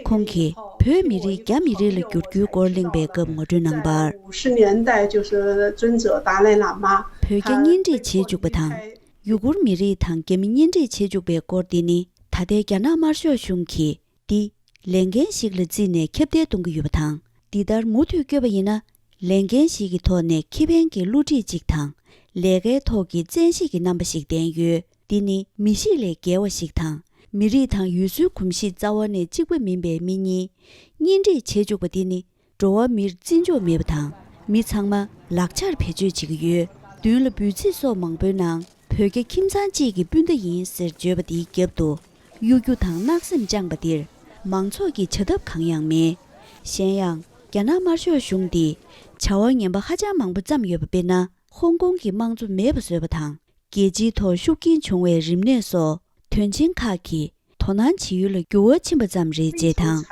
ཁོང་གིས་བོད་མི་རིགས་རྒྱ་མི་རིགས་ལ་བསྒྱུར་རྒྱུའི་སྐོར་གླེང་པའི་སྐབས་ངོ་སྤྲོད་གནང་བར། 五十年代就是尊者达赖喇嘛 བོད་རྒྱ་གཉེན་སྒྲིག་བྱེད་བཅུག་པ་དང་། ཡུ་གུར་མི་རིགས་དང་རྒྱ་མི་གཉེན་སྒྲིག་བྱེད་བཅུག་པའི་སྐོར་འདི་ནི། ད་ལྟའི་རྒྱ་ནག་དམར་ཤོག་གཞུང་གིས་འདི་ལས་འགན་ཞིག་ལ་བརྩིས་ནས་ཁྱབ་གདལ་གཏོང་གི་ཡོད་པ་དང་། འདི་ལྟར་མུ་མཐུད་བསྐྱོད་པ་ཡིན་ན། ལས་འགན་ཞིག་གི་ཐོག་ནས་ཁེ་ཕན་གྱི་བསླུ་བྲིད་ཅིག་དང་། ལས་ཀའི་ཐོག་གི་བཙན་ཤེད་ཀྱི་རྣམ་པ་ཞིག་ལྡན་ཡོད། འདི་ནི་མི་གཤིས་ལས་བརྒལ་བ་ཞིག་དང་། མི་རིགས་དང་ཡུལ་སྲོལ་གོམས་གཤིས་རྩ་བ་ནས་གཅིག་པ་མིན་པའི་མི་གཉིས་གཉེན་སྒྲིག་བྱེད་བཅུག་པ་འདི་ནི། འགྲོ་བ་མིར་བརྩི་འཇོག་མེད་པ་དང་། མི་ཚང་མ་ལག་ཆར་བེད་སྤྱོད་བྱེད་ཀྱི་ཡོད། མདུན་ལ་འབོད་ཚིག་སོགས་མང་པོའི་ནང་། བོད་རྒྱ་ཁྱིམ་ཚང་གཅིག་གི་སྤུན་ཟླ་ཡིན་ཟེར་བརྗོད་པ་འདིའི་རྒྱབ་ཏུ། གཡོ་སྒྱུ་དང་བརྣག་སེམས་བཅངས་པ་འདིར། མང་ཚོགས་ཀྱི་བྱ་ཐབས་གང་ཡང་མེད། གཞན་ཡང་། རྒྱ་ནག་དམར་ཤོག་གཞུང་འདིས། བྱ་བ་ངན་པ་ཧ་ཅང་མང་པོ་བརྩམས་ཡོད་པ་དཔེར་ན། ཧོང་ཀོང་གི་དམངས་གཙོ་མེད་པ་བཟོས་པ་དང་། རྒྱལ་སྤྱིའི་ཐོག་ཤུགས་རྐྱེན་བྱུང་བའི་རིམས་ནད་སོགས། དོན་ཆེན་ཁག་གིས། དོ་སྣང་བྱེད་ཡུལ་ལ་འགྱུར་བ་ཕྱིན་པ་ཙམ་རེད་ཅེས་དང་།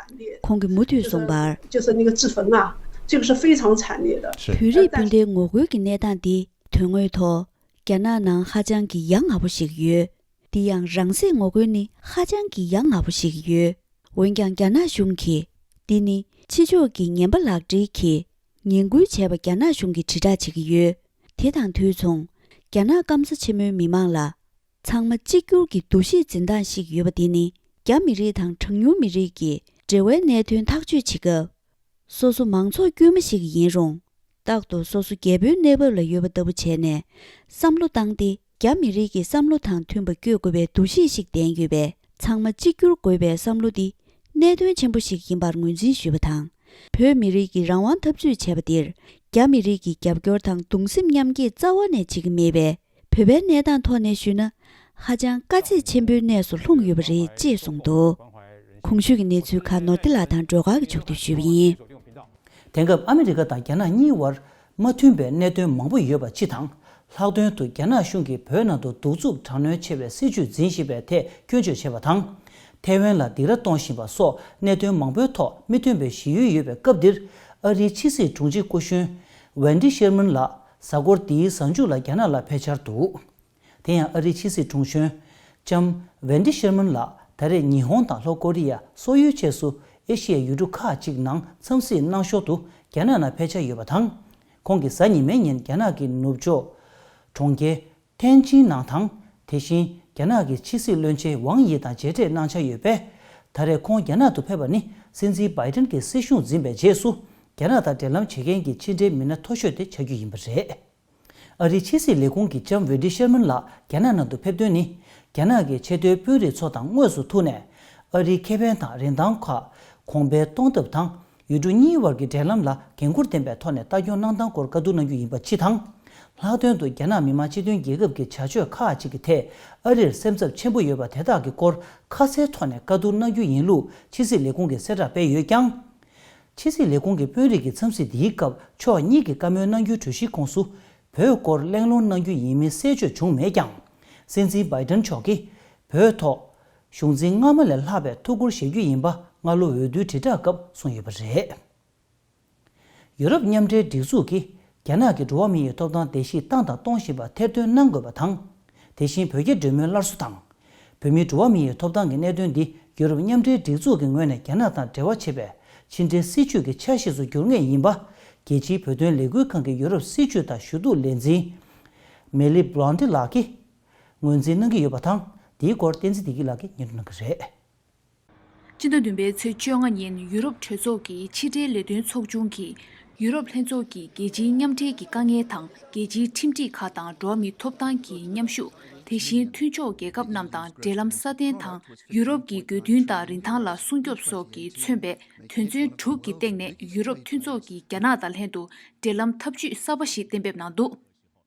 ཁོང་གིས་མུ་མཐུད་གསུངས་པར། 就是那个自焚啊，这个是非常惨烈的。 是。 བོད་རིགས་སྤུན་ཟླའི་ངོ་རྒོལ་གྱི་གནས་སྟངས་འདི་དོན་དངོས་ཐོག་རྒྱ་ནག་ནང་ཧ་ཅང་གི་ཡ་ང་པོ་ཞིག་ཡོད། འདི་ཡང་རང་སྲེག་ངོ་རྒོལ་ནི་ཧ་ཅང་གི་ཡ་ང་པོ་ཞིག་ཡོད། འོན་ཀྱང་རྒྱ་ནག་གཞུང་གིས་འདི་ནི་ཕྱི་ཕྱོགས་ཀྱི་ངན་པ་ལག་སྦྲེལ་གྱིས་ངན་སྐུལ་བྱས་པ་རྒྱ་ནག་གཞུང་གིས་དྲིལ་བསྒྲགས་བྱེད་ཀྱི་ཡོད། དེ་དང་དུས་མཚུངས། རྒྱ་ནག་སྐམ་ས་ཆེན་མོའི་མི་མང་ལ། ཚང་མ་གཅིག་གྱུར་གྱི་འདུ་ཤེས་འཛིན་སྟངས་ཤིག་ཡོད་པ་དེ་ནི། རྒྱ་མི་རིགས་དང་གྲངས་ཉུང་མི་རིགས་ཀྱི་འབྲེལ་བའི་གནད་དོན་ཐག་གཅོད་བྱེད་སྐབས། སོ་སོ་མང་ཚོགས་དཀྱུས་མ་ཞིག་ཡིན་རུང་། རྟག་ཏུ་སོ་སོ་རྒྱལ་པོའི་གནས་བབ་ལ་ཡོད་པ་ལྟ་བུ་བྱས་ནས། བསམ་བློ་བཏང་སྟེ། རྒྱ་མི་རིགས་ཀྱི་བསམ་བློ་དང་མཐུན་པ་བསྐྱོད་དགོས་པའི་འདུ་ཤེས་ཤིག་ལྡན་ཡོད་པས། ཚང་མ་གཅིག་གྱུར་དགོས་པའི་བསམ་བློ་འདི་གནད་དོན་ཆེན་པོ་ཞིག་ཡིན་པར་ངོས་འཛིན་ཞུས་པ་དང་། བོད་མི་རིགས་ཀྱི་རང་དབང་འཐབ་རྩོད་བྱས་པ་འདིར། རྒྱ་མི་རིགས་ཀྱི་རྒྱབ་སྐྱོར་དང་གདུང་སེམས་མཉམ་སྐྱེད་རྩ་བ་ནས་བྱེད་ཀྱི་མེད་པས། བོད་པའི་གནས་སྟངས་ཐོག་ནས་ཞུས་ན། ཧ་ཅང་དཀའ་ཚེགས་ཆེན་པོའི་གནས་སུ་ལྷུང་ཡོད་པ་རེད་ཅེས་གསུངས་འདུག། གོང་ཞུས་ཀྱི་གནས་ཚུལ་ཁག་ནོར་བདེ་ལགས་དང་སྒྲོལ་དཀར་གྱིས་ཕྱོགས་བསྡུས་ཞུས་པ་ཡིན། དེང་སྐབས་ཨ་མི་རི་ཀ་དང་རྒྱ་ནག་གཉིས་བར་མ་མཐུན་པའི་གནད་དོན་མང་པོ་ཡོད་པ་སྤྱི་དང་། ལྷག་དོན་དུ་རྒྱ་ནག་གཞུང་གིས་བོད་ནང་དུ་གདུག་རྩུབ་དྲག་གནོན་ཆེ་བའི་སྲིད་བྱུས་འཛིན་བཞིན་པའི་ཐད་སྐྱོན་བརྗོད་བྱས་པ་དང་། ཐའེ་ཝན་ལ་སྡིགས་ར་གཏོང་བཞིན་པ་སོགས་གནད་དོན་མང་པོའི་ཐོག་མི་མཐུན་པའི་ཞི་ཡུལ་ཡོད་པའི་སྐབས་འདིར། ཨ་རིའི་ཕྱི་སྲིད་དྲུང་ཆེ་སྐུ་གཞོན་ཝེན་ཌི་ཤེར་མན་ལགས་གཟའ་འཁོར་འདིའི་གཟའ་མཇུག་ལ་རྒྱ་ནག་ལ་ཕེབས་འཆར་འདུག། དེ་ཡང་ཨ་རིའི་ཕྱི་སྲིད་དྲུང་གཞོན་ལྕམ་ཝེན་ཌི་ཤེར་མན་ལགས་ད་རེས་ཉི་ཧོང་དང་ལྷོ་ཀོ་རི་ཡ་སོགས་ཡུལ་ཆེས་སུ་ཨེ་ཤི་ཡའི་ཡུལ་གྲུ་ཁག་ཅིག་ནང་འཚམས་གཟིགས་གནང་ཞོར་དུ་རྒྱ་ནག་ནང་ཕེབས་འཆར་ཡོད་པ་དང་། ཁོང་གིས་གཟའ་ཉི་མའི་ཉིན་རྒྱ་ནག་གི་ནུབ་ཕྱོགས་གྲོང་ཁྱེར་ཐེན་ཅིན་ནང་དང་། དེ་བཞིན་རྒྱ་ནག་གི་ཕྱི་སྲིད་བློན་ཆེན་ཝང་ཡི་དང་མཇལ་འཕྲད་གནང་འཆར་ཡོད་པས། ད་རེས་ཁོང་རྒྱ་ནག་ཏུ་ཕེབས་པ་ནི་སྲིད་འཛིན་བྷའི་ཏིན་གྱི་སྲིད་གཞུང་འཛིན་པའི་རྗེས་སུ་རྒྱ་ནག་དང་འབྲེལ་ལམ་བྱེད་མཁན་གྱི་ཕྱི་འབྲེལ་མི་སྣ་མཐོ་ཤོས་དེ་ཆགས་རྒྱུ་ཡིན་པ་རེད། ཨ་རིའི་ཕྱི་སྲིད་ལས་ཁུངས་ཀྱི་ལྕམ་ཝེན་ཌི་ཤེར་མན་ལགས་རྒྱ་ནག་ནང་དུ་ཕེབས་དོན་ནི། རྒྱ་ནག་གི་ཆེས་མཐོའི་དཔོན་རིགས་ཚོ་དང་དངོས་སུ་ཐུག་ནས། ཨ་རིའི་ཁེ་ཕན་དང་རིན་ཐང་ཁག་གོང་འཕེལ་གཏོང་ཐབས་དང་། ཡུལ་གྲུ་གཉིས་བར་གྱི་འབྲེལ་ལམ་ལ་འགན་འཁུར་ལྡན་པའི་ཐོག་ནས་ལྟ་སྐྱོང་གནང་སྟངས་སྐོར་བཀའ་བསྡུར་གནང་རྒྱུ་ཡིན་པ་སྤྱི་དང་། ལྷག་དོན་དུ་རྒྱ་ནག་མི་དམངས་སྤྱི་མཐུན་རྒྱལ་ཁབ་ཀྱི་བྱ་སྤྱོད་ཁག་ཅིག་གི་ཐད་ཨ་རིར་སེམས་འཚབ་ཆེན་པོ་ཡོད་པ་དེ་དག་གི་སྐོར་ཁ་གསལ་ཐོག་ནས་བཀའ་བསྡུར་གནང་རྒྱུ་ཡིན་ལུགས་ཕྱི་སྲིད་ལས་ཁུངས་ཀྱིས་གསལ་བསྒྲགས་སྤེལ་ཡོད་ཀྱང་། ཕྱི་སྲིད་ལས་ཁུངས་ཀྱི་དཔོན་རིགས་ཀྱི་འཚམས་གཟིགས་འདིའི་སྐབས་ཕྱོགས་གཉིས་ཀྱི་བཀའ་མོལ་གནང་རྒྱུའི་གྲོས་གཞིའི་ཁོངས་སུ། བོད་སྐོར་གླེང་སློང་གནང་རྒྱུ་ཡིན་མིན་གསལ་བརྗོད་བྱུང་མེད་ཀྱང་། སྲིད་འཛིན་བྷའི་ཏིན་མཆོག་གིས་བོད་ཐོག་གཞུང་འཛིན་སྔ་མ་ལས་ལྷག་པའི་ཐུགས་ཁུར་བཞེས་རྒྱུ་ཡིན་པ་སྔ་ལོ་འོས་བསྡུའི་དྲིལ་བསྒྲགས་སྐབས་གསུངས་ཡོད་པ་རེད། ཡུ་རོབ་མཉམ་འབྲེལ་སྒྲིག་འཛུགས་ཀྱིས་རྒྱ་ནག་གི་འགྲོ་བ་མི་ཡི་ཐོབ་ཐང་བརྡལ་བཤིག་བཏང་དང་གཏོང་བཞིན་པ་ཐེར་འདོན་གནང་དགོས་པ་དང་། དེ་བཞིན་བོད་རྒྱ་འབྲེལ་མོལ་སླར་གསོ་དང་། བོད་མིའི་འགྲོ་བ་མི་ཡི་ཐོབ་ཐང་གི་གནད་དོན་འདི་ཡུ་རོབ་མཉམ་འབྲེལ་སྒྲིག་འཛུགས་ཀྱི་ངོས་ནས་རྒྱ་ནག་དང་འབྲེལ་བ་བྱེད་པའི་ཕྱི་འབྲེལ་སྲིད་ཇུས་ཀྱི་ཆ་ཤས་སུ་འགྱུར་ངེས་ཡིན་པ། རྒྱལ་སྤྱིའི་བོད་དོན་ལས་འགུལ་ཁང་གི་ཡུ་རོབ་སྲིད་ཇུས་དང་ཞུ་གཏུག་ལས་འཛིན། མེ་ལི་བྷི་ལོན་ཏི་ལགས་ཀྱིས་ངོས་འཛིན་གནང་གི་ཡོད་པ་དང་། འདིའི་སྐོར་བསྟན་འཛིན་བདེ་སྐྱིད་ལགས་ཀྱིས་སྙན་སྒྲོན་གནང་གི་རེད། སྤྱི་ཟླ་བདུན་པའི་ཚེས་བཅོ་ལྔ་ཉིན་ཡུ་རོབ་གྲོས་ཚོགས་ཀྱི་ཕྱི་འབྲེལ་ལས་དོན་ཚོགས་ཆུང་གིས། ཡུ་རོབ་ལྷན་ཚོགས་ཀྱིས་རྒྱལ་སྤྱིའི་མཉམ་འབྲེལ་གྱི་དཀའ་ངལ་དང་། རྒྱལ་སྤྱིའི་ཁྲིམས་སྒྲིག་ཁག་དང་འགྲོ་བ་མིའི་ཐོབ་ཐང་གི་མཉམ་ཞུགས། དེ་བཞིན་མཐུན་ཕྱོགས་རྒྱལ་ཁབ་རྣམས་དང་འབྲེལ་ལམ་སྲ་བརྟན་དང་། ཡུ་རོབ་ཀྱི་དགོས་འདུན་དང་རིན་ཐང་ལ་སྲུང་སྐྱོབ་སོགས་ཀྱིས་མཚོན་པའི་དོན་ཚན་དྲུག་གི་སྟེང་ནས་ཡུ་རོབ་མཐུན་ཚོགས་ཀྱིས་རྒྱ་ནག་དང་ལྷན་དུ་འབྲེལ་ལམ་ཐབས་ཇུས་གསར་པ་ཞིག་གཏན་འབེབས་གནང་འདུག།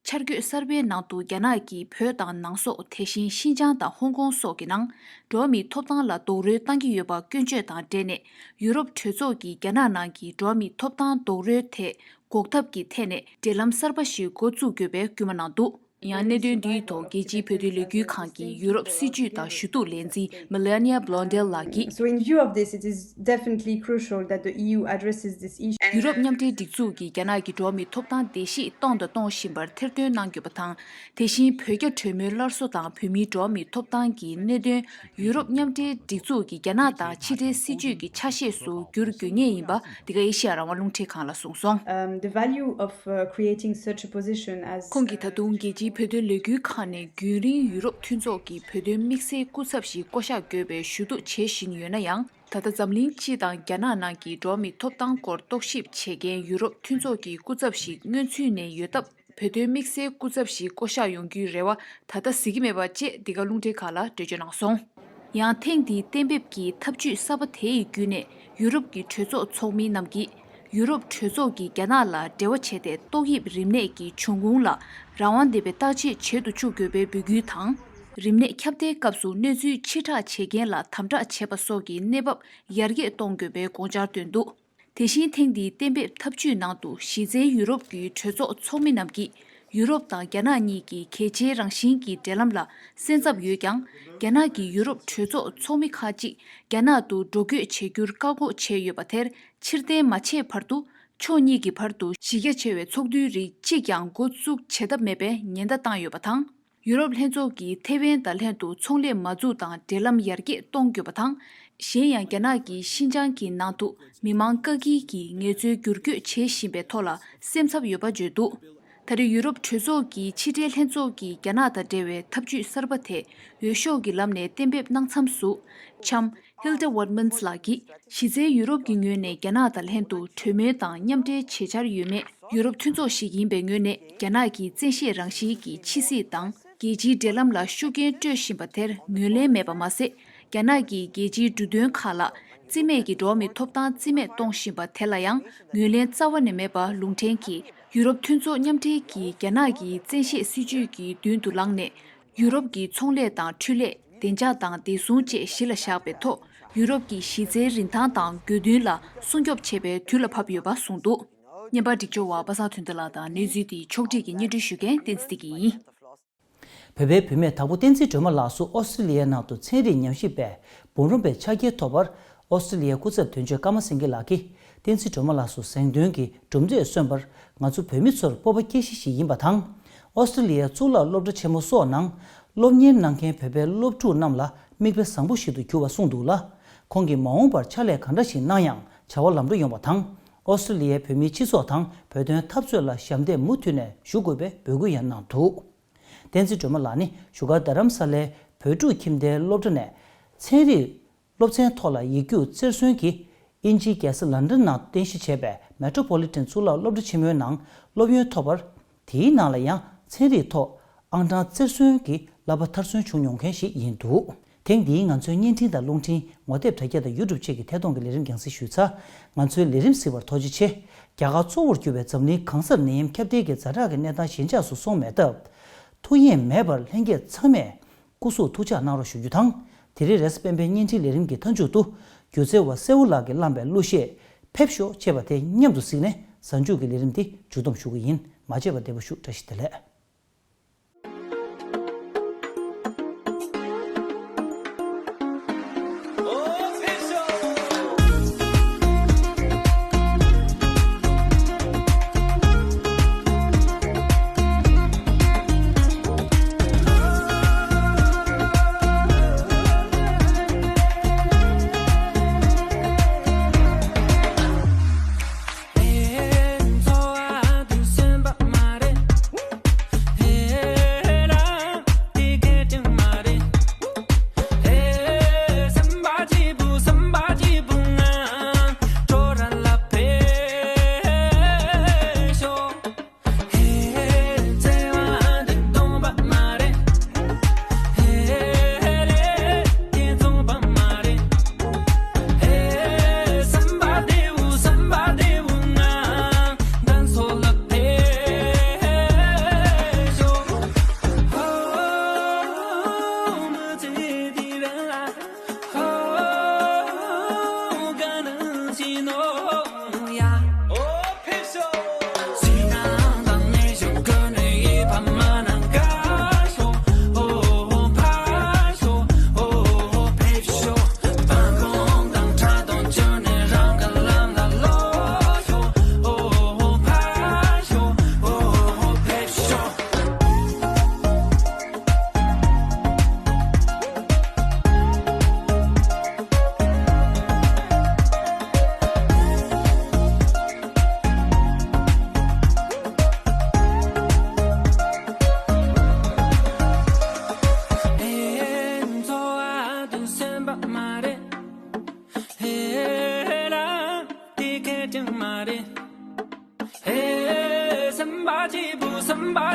འཆར་འགོད་གསར་པའི་ནང་དུ་རྒྱ་ནག་གིས་བོད་དང་ནང་སོག། དེ་བཞིན་ཤིན་ཅང་དང་ཧོང་ཀོང་སོགས་ཀྱི་ནང་འགྲོ་བ་མིའི་ཐོབ་ཐང་ལ་རྡོག་རོལ་བཏང་གི་ཡོད་པ་སྐྱོན་བརྗོད་དང་འབྲེལ་ནས། ཡུ་རོབ་གྲོས་ཚོགས་ཀྱིས་རྒྱ་ནག་ནང་གི་འགྲོ་བ་མིའི་ཐོབ་ཐང་རྡོག་རོལ་ཐད་འགོག་ཐབས་ཀྱི་ཐད་ནས་འབྲེལ་ལམ་གསར་པ་ཞིག་འགོ་བཙུགས་དགོས་པའི་སྐུལ་མ་གནང་འདུག། ཡང་གནད་དོན་འདིའི་ཐོག་རྒྱལ་སྤྱིའི་བོད་དོན་ལས་འགུལ་ཁང་གི་ཡུ་རོབ་སྲིད་ཇུས་དང་ཞུ་གཏུག་ལས་འཛིན་Melania Blondel ལགས་ཀྱིས། So in view of this, it is definitely crucial that the E U addresses this issue. ཡུ་རོབ་མཉམ་འབྲེལ་སྒྲིག་འཛུགས་ཀྱིས་རྒྱ་ནག་གི་འགྲོ་བ་མིའི་ཐོབ་ཐང་བརྡལ་བཤིག་གཏོང་དང་གཏོང་བཞིན་པར་ཐེར་འདོན་གནང་དགོས་པ་དང་། དེ་བཞིན་བོད་རྒྱ་གྲོས་མོལ་སླར་གསོ་དང་བོད་མིའི་འགྲོ་བ་མིའི་ཐོབ་ཐང་གི་གནད་དོན་ཡུ་རོབ་མཉམ་འབྲེལ་སྒྲིག་འཛུགས་ཀྱིས་རྒྱ་ནག་དང་ཕྱི་འབྲེལ་སྲིད་ཇུས་ཀྱི་ཆ་ཤས་སུ་བསྒྱུར་དགོས་ངེས་ཡིན་པ་འདི་ག་ཨེ་ཤེ་ཡ་རང་དབང་རླུང་འཕྲིན་ཁང་ལ་གསུངས་སོང་། Um, the value of, uh, creating such a position as ཁོང་གིས་ད་དུང་རྒྱལ་སྤྱིའི་བོད་དོན་ལས་འགུལ་ཁང་ནས་རྒྱུན་རིང་ཡུ་རོབ་མཐུན་ཚོགས་ཀྱི་བོད་དོན་དམིགས་བསལ་སྐུ་ཚབ་ཞིག་བསྐོ་གཞག་དགོས་པའི་ཞུ་གཏུག་བྱེད་བཞིན་ཡོད་ན་ཡང་། ད་ལྟ་འཛམ་གླིང་སྤྱི་དང་རྒྱ་ནག་ནང་གི་འགྲོ་བ་མིའི་ཐོབ་ཐང་སྐོར་རྟོག་ཞིབ་བྱེད་མཁན་ཡུ་རོབ་མཐུན་ཚོགས་ཀྱི་སྐུ་ཚབ་ཞིག་སྔོན་ཚུད་ནས་ཡོད་སྟབས། བོད་དོན་དམིགས་བསལ་སྐུ་ཚབ་ཞིག་བསྐོ་གཞག་ཡོང་རྒྱུའི་རེ་བ་ད་ལྟ་གཟིགས་ཀྱི་མེད་པ་བཅས་འདི་ག་རླུང་འཕྲིན་ཁང་ལ་འགྲེལ་བརྗོད་གནང་སོང་། ཡང་ཐེངས་འདིའི་གཏན་འབེབས་ཀྱི་ཐབས་ཇུས་གསར་པ་དེ་ཡི་བརྒྱུད་ནས་ཡུ་རོབ་ཀྱི་གྲོས་ཚོགས་ཚོགས་མི་རྣམས་ཀྱིས་ཡུ་རོབ་གྲོས་ཚོགས་ཀྱིས་རྒྱ་ནག་ལ་འབྲེལ་བ་བྱས་ཏེ་ཏོག་དབྱིབས་རིམས་ནད་ཀྱི་འབྱུང་ཁུངས་ལ་རང་དབང་ལྡན་པའི་བརྟག་དཔྱད་བྱེད་དུ་བཅུག་དགོས་པའི་འབོད་སྐུལ་དང་། རིམས་ནད་ཁྱབ་གདལ་སྐབས་སུ་གནས་ཚུལ་ཕྱིར་བསྒྲགས་བྱེད་མཁན་ལ་དམ་དྲག་བྱེད་པ་སོགས་ཀྱི་གནས་བབ་ཡར་རྒྱས་གཏོང་དགོས་པའི་དགོངས་འཆར་བཏོན་འདུག། དེ་བཞིན་ཐེངས་འདིའི་གཏན་འབེབས་ཐབས་ཇུས་ནང་དུ་གཞི་རྩའི་ཡུ་རོབ་ཀྱི་གྲོས་ཚོགས་ཚོགས་མི་རྣམས་ཀྱིས་ཡུ་རོབ་དང་རྒྱ་ནག་གཉིས་ཀྱི་གལ་ཆེའི་རང་བཞིན་གྱི་འབྲེལ་ལམ་ལ་སེམས་འཚབ་ཡོད་ཀྱང་། རྒྱ་ནག་གིས་ཡུ་རོབ་གྲོས་ཚོགས་ཚོགས་མི་ཁག་ཅིག་རྒྱ་ནག་ཏུ་འགྲོ་སྐྱོད་བྱེད་རྒྱུར་བཀག་འགོག་བྱས་ཡོད་པ་དེར་ཕྱིར་འཐེན་མ་བྱས་བར་དུ། ཕྱོགས་གཉིས་ཀྱི་བར་དུ་གཞི་རྒྱ་ཆེ་བའི་ཚོགས་འདུའི་རིགས་གཅིག་ཀྱང་འགོ་བཙུགས་བྱེད་ཐབས་མེད་པའི་ཉེན་བརྡ་བཏང་ཡོད་པ་དང་། ཡུ་རོབ་ལྷན་ཚོགས་ཀྱིས་ཐེ་ཝན་དང་ལྷན་དུ་ཚོང་ལས་མ་འཛུགས་དང་འབྲེལ་ལམ་ཡར་རྒྱས་གཏོང་དགོས་པ་དང་། གཞན་ཡང་། རྒྱ་ནག་གིས་ཤིན་ཅང་གི་ནང་དུ་མི་མང་བཀག་སྐྱིལ་གྱིས་ངལ་རྩོལ་བསྒྱུར་བཀོད་བྱེད་བཞིན་པའི་ཐོག་ལ་སེམས་འཚབ་ཡོད་པ་བརྗོད་འདུག། ད་རེས་ཡུ་རོབ་གྲོས་ཚོགས་ཀྱི་ཕྱི་འབྲེལ་ལྷན་ཚོགས་ཀྱིས་རྒྱ་ནག་དང་འབྲེལ་བའི་ཐབས་ཇུས་གསར་པ་དེ་འོས་ཤོག་གི་ལམ་ནས་གཏན་འབེབས་གནང་མཚམས་སུ། ལྕམ་Hilde Wautmans ལགས་ཀྱིས། གཞི་རྩའི་ཡུ་རོབ་ཀྱི་ངོས་ནས་རྒྱ་ནག་དང་ལྷན་དུ་གྲོས་མོལ་དང་མཉམ་འབྲེལ་བྱེད་འཆར་ཡོད་མེད། ཡུ་རོབ་མཐུན་ཚོགས་ཤིག་ཡིན་པའི་ངོས་ནས་རྒྱ་ནག་གིས་བཙན་ཤེད་རང་བཞིན་གྱིས་ཕྱི་སྲིད་དང་། རྒྱལ་སྤྱིའི་འབྲེལ་ལམ་ལ་ཤུགས་རྐྱེན་སྤྲོད་བཞིན་པ་དེར་ངོས་ལེན་མེད་པ་མ་ཟད། རྒྱ་ནག་གིས་རྒྱལ་སྤྱིའི་འབྲུ་དོན་ཁག་ལ་རྩིས་མེད་ཀྱི་འགྲོ་བ་མིའི་ཐོབ་ཐང་རྩིས་མེད་གཏོང་བཞིན་པ་དེ་ལ་ཡང་ངོས་ལེན་རྩ་བ་ནས་མེད་པ་ལུང་འདྲེན་གྱིས། ཡུ་རོབ་མཐུན་ཚོགས་མཉམ་འབྲེལ་གྱིས་རྒྱ་ནག་གི་བཙན་ཤེད་སྲིད་ཇུས་ཀྱི་མདུན་དུ་ལངས་ནས། ཡུ་རོབ་ཀྱི་ཚོང་ལས་དང་འཕྲུལ་ལས། བདེ་འཇགས་དང་བདེ་སྲུང་བཅས་གཞི་ལ་བཞག་པའི་ཐོག་ཡུ་རོབ་ཀྱི་གཞི་རྩའི་རིན་ཐང་དང་དགོས་འདུན་ལ་སྲུང་སྐྱོབ་བྱེད་པའི་དུས་ལ་བབ་ཡོད་པ་གསུངས་འདུག། བརྙན་པར་སྒྲིག་སྦྱོར་བ་པ་སངས་དོན་ལྡན་ལགས་དང་། གནས་ཚུལ་དེའི་ཕྱོགས་བསྒྲིགས་ཀྱིས་སྙན་སྒྲོན་ཞུ་མཁན་བསྟན་འཛིན་བདེ་སྐྱིད་ཡིན། བོད་པའི་བུད་མེད་དྭགས་པོ་བསྟན་འཛིན་སྒྲོལ་མ་ལགས་སུ་ཨོ་སི་ཀྲི་ལི་ཡའི་ནང་དུ་ཚན་རིག་ཉམས་ཞིབ་པའི་འབུམ་རམས་པའི་ཕྱག་འཁྱེར་ཐོབ་པར། ཨོ་སི་ཀྲི་ལི་ཡའི་སྐུ་ཚབ་དོན་གཅོད་ཀརྨ་སེང་གེ་ལགས་ཀྱིས། བསྟན་འཛིན་སྒྲོལ་མ་ལགས་སུ་གཟེངས་ཐོན་གྱི་གྲུབ་འབྲས་སོན་པར། ང་ཚོ་བོད་མི་ཚོར་སྤོབས་པ་སྐྱེ་གཞི་ཞིག་ཡིན་པ་དང་། ཨོ་སི་ཀྲི་ལི་ཡའི་གཙུག་ལག་སློབ་གྲྭ་ཆེན་མོ་སོགས་ནང་སློབ་གཉེར་གནང་མཁན་བོད་པའི་སློབ་ཕྲུག་རྣམས་ལ་མིག་དཔེ་བཟང་པོ་ཞིག་ཏུ་གྱུར་བ་གསུངས་འདུག་ལ། ཁོང་གིས་མ་འོངས་པར་ཕྱག་ལས་གང་འདྲ་ཞིག་གནང་ཡང་བྱ་བ་ལམ་འགྲོ་ཡོང་བ་དང་། ཨོ་སི་ཀྲི་ལི་ཡའི་བོད་མིའི་སྤྱི་ཚོགས་དང་བོད་དོན་འཐབ་རྩོད་ལ་ཞབས་འདེགས་མུ་མཐུད་ནས་ཞུ་དགོས་པའི་འབོད་སྐུལ་ཡང་གནང་འདུག། བསྟན་འཛིན་སྒྲོལ་མ་ལགས་ནི་བཞུགས་སྒར་རྡ་རམ་ས་ལའི་བོད་ཕྲུག་ཁྱིམ་སྡེའི་སློབ་གྲྭ་ནས་ཚན་རིག་སློབ་ཚན་ཐོག་ལ་ཡིག་རྒྱུགས་རྩེར་སོན་གྱིས་དབྱིན་ཇིའི་རྒྱལ་ས་ལན་ཌན་ནང་རྟེན་གཞི་བྱས་པའི་མེ་ཊོ་པོ་ལི་ཊན་གཙུག་ལག་སློབ་གྲྭ་ཆེན་མོའི་ནང་སློབ་ཡོན་ཐོབ་པར། དེའི་ནང་ལ་ཡང་ཚན་རིག་ཐོག་ཨང་གྲངས་རྩེར་སོན་གྱི་བསླབ་པ་མཐར་སོན་བྱུང་མྱོང་མཁན་ཞིག་ཡིན་འདུག། ཐེངས་འདིའི་ང་ཚོའི་བརྙན་འཕྲིན་དང་རླུང་འཕྲིན། ངོ་དེབ་དྲ་རྒྱ་དང་ཡུ་ཊུབ་བཅས་ཀྱི་ཐད་གཏོང་གི་ལས་རིམ་རྒྱང་སྲིང་ཞུས་ཚར། ང་ཚོའི་ལས་རིམ་གཟིགས་པར་ཐུགས་རྗེ་ཆེ། རྒྱ་གར་གཙོ་བོར་གྱུར་པའི་འཛམ་གླིང་གང་སར་ནད་ཡམས་ཁྱབ་གདལ་གྱི་ཛ་དྲག་གི་གནས་སྟངས་ཞི་འཇགས་སུ་སོང་མེད་སྟབས། ཐུགས་གཡེང་མེད་པར་ལྷན་རྒྱས་ཚང་མས་སྐུ་གཟུགས་ཐུགས་ཅག་གནང་རོགས་ཞུ་རྒྱུ་དང་། དེ་རིང་རེས་གཟའ་སྤེན་པའི་བརྙན་འཕྲིན་ལས་རིམ་གྱི་མཐའ་མཇུག་ཏུ། སྒྱུ་རྩལ་བ་སེའུ་ལགས་ཀྱིས་བླངས་པའི་གླུ་གཞས་ཕེབས་ཤོག་ཅེས་པ་དེ་མཉམ་དུ་གཟིགས་ནས་གཟའ་མཇུག་གི་ལས་རིམ་འདི་མཇུག་བསྡོམས་ཞུ་གི་ཡིན། མ་མཇལ་བར་བདེ་པོ་བཞུགས། བཀྲ་ཤིས་བདེ་ལེགས།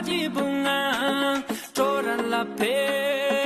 ཀྱི་བུང་ང་ཀྲོ་ར་ལ་ཕེ།